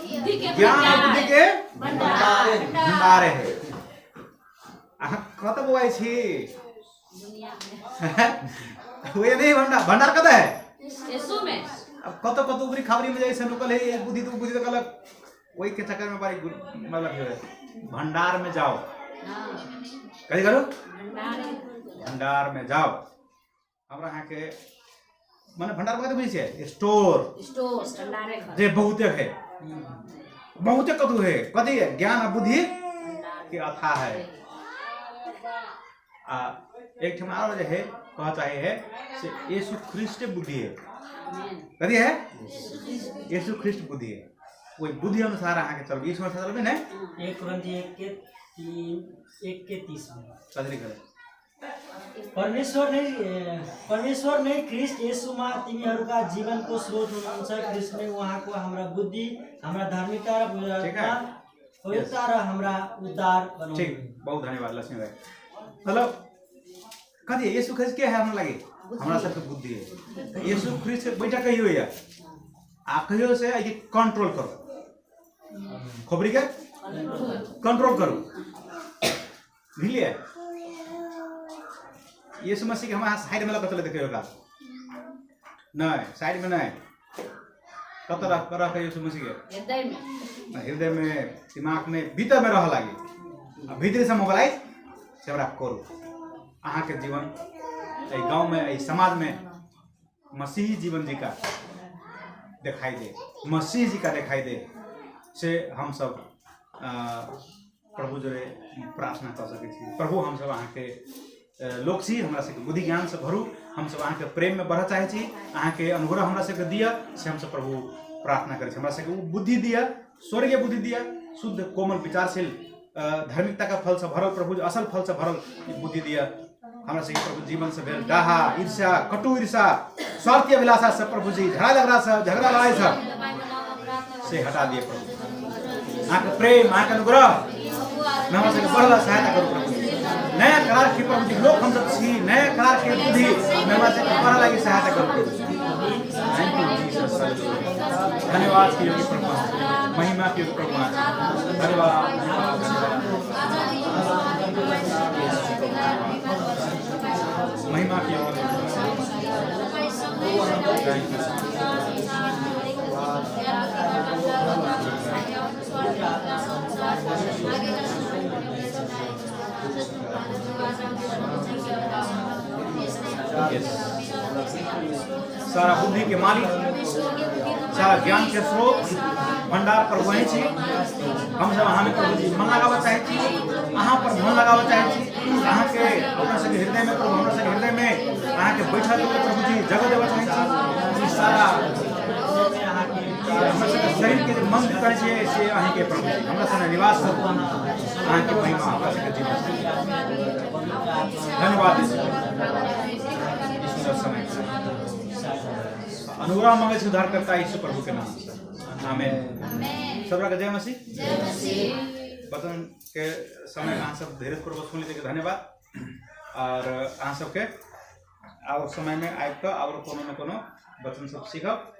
बुद्धि के ज्ञान और बुद्धि के भंडार। भंडार है। अहाँ कतऽ बौआइ छी? दुनिया में। वो नहीं, भंडार भंडार कतऽ है? यीशु में। अब कतौ कतौ ऊपरी खबरी में जाइ से नुकल है ये बुद्धि तो बुद्धि तो कहलक ओहि के चक्कर में बड़ी मतलब है भंडार में जाओ। हाँ। कथी करू? भंडार। भंडार में जाओ। हमरा अहाँके माने भंडार कथी बुझै छियै? स्टोर। स्टोर, भंडारे घर। जे बहुते है, बहुते कतौ है। कथी है? ज्ञान आ बुद्धि के अथाह है। आ एक ठमा आरो जे है कह चाहे है से यीशु ख्रीष्ट बुद्धि है। आमेन। कथी है? यीशु ख्रीष्ट बुद्धि है। ओहि बुद्धि अनुसार अहाँके चलबै, यीशु अनुसार चलबै ने। 1 कुरिन्थी 1 के 3, 1 के 30 में। कथी लिखल है? परमेश्वर नै ख्रीष्ट येशूमा तिमीहरूका जीवनको स्रोत हुनुहुन्छ। ख्रीष्ट नै उहाँको हाम्रा बुद्धि, हाम्रा धार्मिकता र ठीक है। पवित्रता र हाम्रा उद्धार बनाउनु। ठीक, बहुत धन्यवाद लक्ष्मी भाई। मतलब कथी है? यीशु ख्रीष्ट के है हमरा लागी? हमरा सबके बुद्धि है। यीशु ख्रीष्ट के बैठा कहियो या आ कहियो से ये कंट्रोल करो, खोपड़ी के कंट्रोल करू, बुझलिए? यीशु मसीह के हम साइड में लऽ कऽ चलैत कहियो काल नहीं, साइड में नहीं। कतऽ रख रख यीशु मसीह के? हृदय में। हृदय में, दिमाग में, भीतर में रह लागी आ भीतर से मोबाइल से हमरा करू। अहाँके जीवन एहि गाँवमे, एहि समाजमे मसीही जीवन जी का दिखाई दे, मसीह जी का दिखाई दे, से हमसब प्रभु जोरे प्रार्थना कऽ सकै छी। प्रभु, हमसब अहाँके लोक छी, हमरा सबके बुद्धि ज्ञानसँ भरू। हमसब अहाँके प्रेममे बढ़ऽ चाहै छी। अहाँके अनुग्रह हमरा सबके दिअ, से हमसब प्रभु प्रार्थना करै छी। हमरा सबके ओ बुद्धि दिअ, स्वर्गीय बुद्धि दिअ, शुद्ध, कोमल, विचारशील, धार्मिकताके फलसँ भरल प्रभु, असल फलसँ भरल ई बुद्धि दिअ हमरा सबके प्रभु। जीवनसँ भेल डाहा, ईर्ष्या, कटु ईर्ष्या, स्वार्थी अभिलाषा सब प्रभुजी, झगड़ा झगड़ा सब, झगड़ा लड़ाई सब से हटा दिए प्रभु। अहाँके प्रेम, अहाँके अनुग्रह में हमरा सबके बढ़ला सहायता करू प्रभु। नया करार के प्रभु जी लोक हमसब छी, नया करार के बुद्धि में हमरा सबके बढ़ऽ लागी सहायता करू प्रभु। Thank you Jesus. धन्यवाद के योग्य प्रभु, महिमा के योग्य प्रभु, धन्यवाद, धन्यवाद, धन्यवाद। महिमा के योग्य प्रभु। Thank you. Yes. सारा बुद्धि के मालिक, सारा ज्ञान के स्रोत, भंडार पर वही छी। हमसब अहाँमे प्रभु जी मन लगाबऽ चाहै छी, अहाँ पर मन लगाबऽ चाहै छी। अहाँके अपना सबके हृदयमे प्रभु, हमरा सबके हृदयमे अहाँके बैठल प्रभु जी जगह देबऽ चाहै छी। ई सारा हमरा सबके शरीरके जे मंदिर कहै छियै से अहीँके प्रभु जी। हमरा सबके निवास करू, अहाँके महिमा हमरा सबके जीवन। धन्यवाद यीशु। ई सुन्दर समय अनुग्रह मांगे छी उद्धारकर्ता यीशु प्रभु के नाम से, आमेन। सबके जय मसीह। वचन के समय अहाँ सब धीरज पूर्वक सुनली, धन्यवाद। और अहाँ सबके आओर समयमे आबि कऽ आओर कोनो ने कोनो वचन सब सीखब।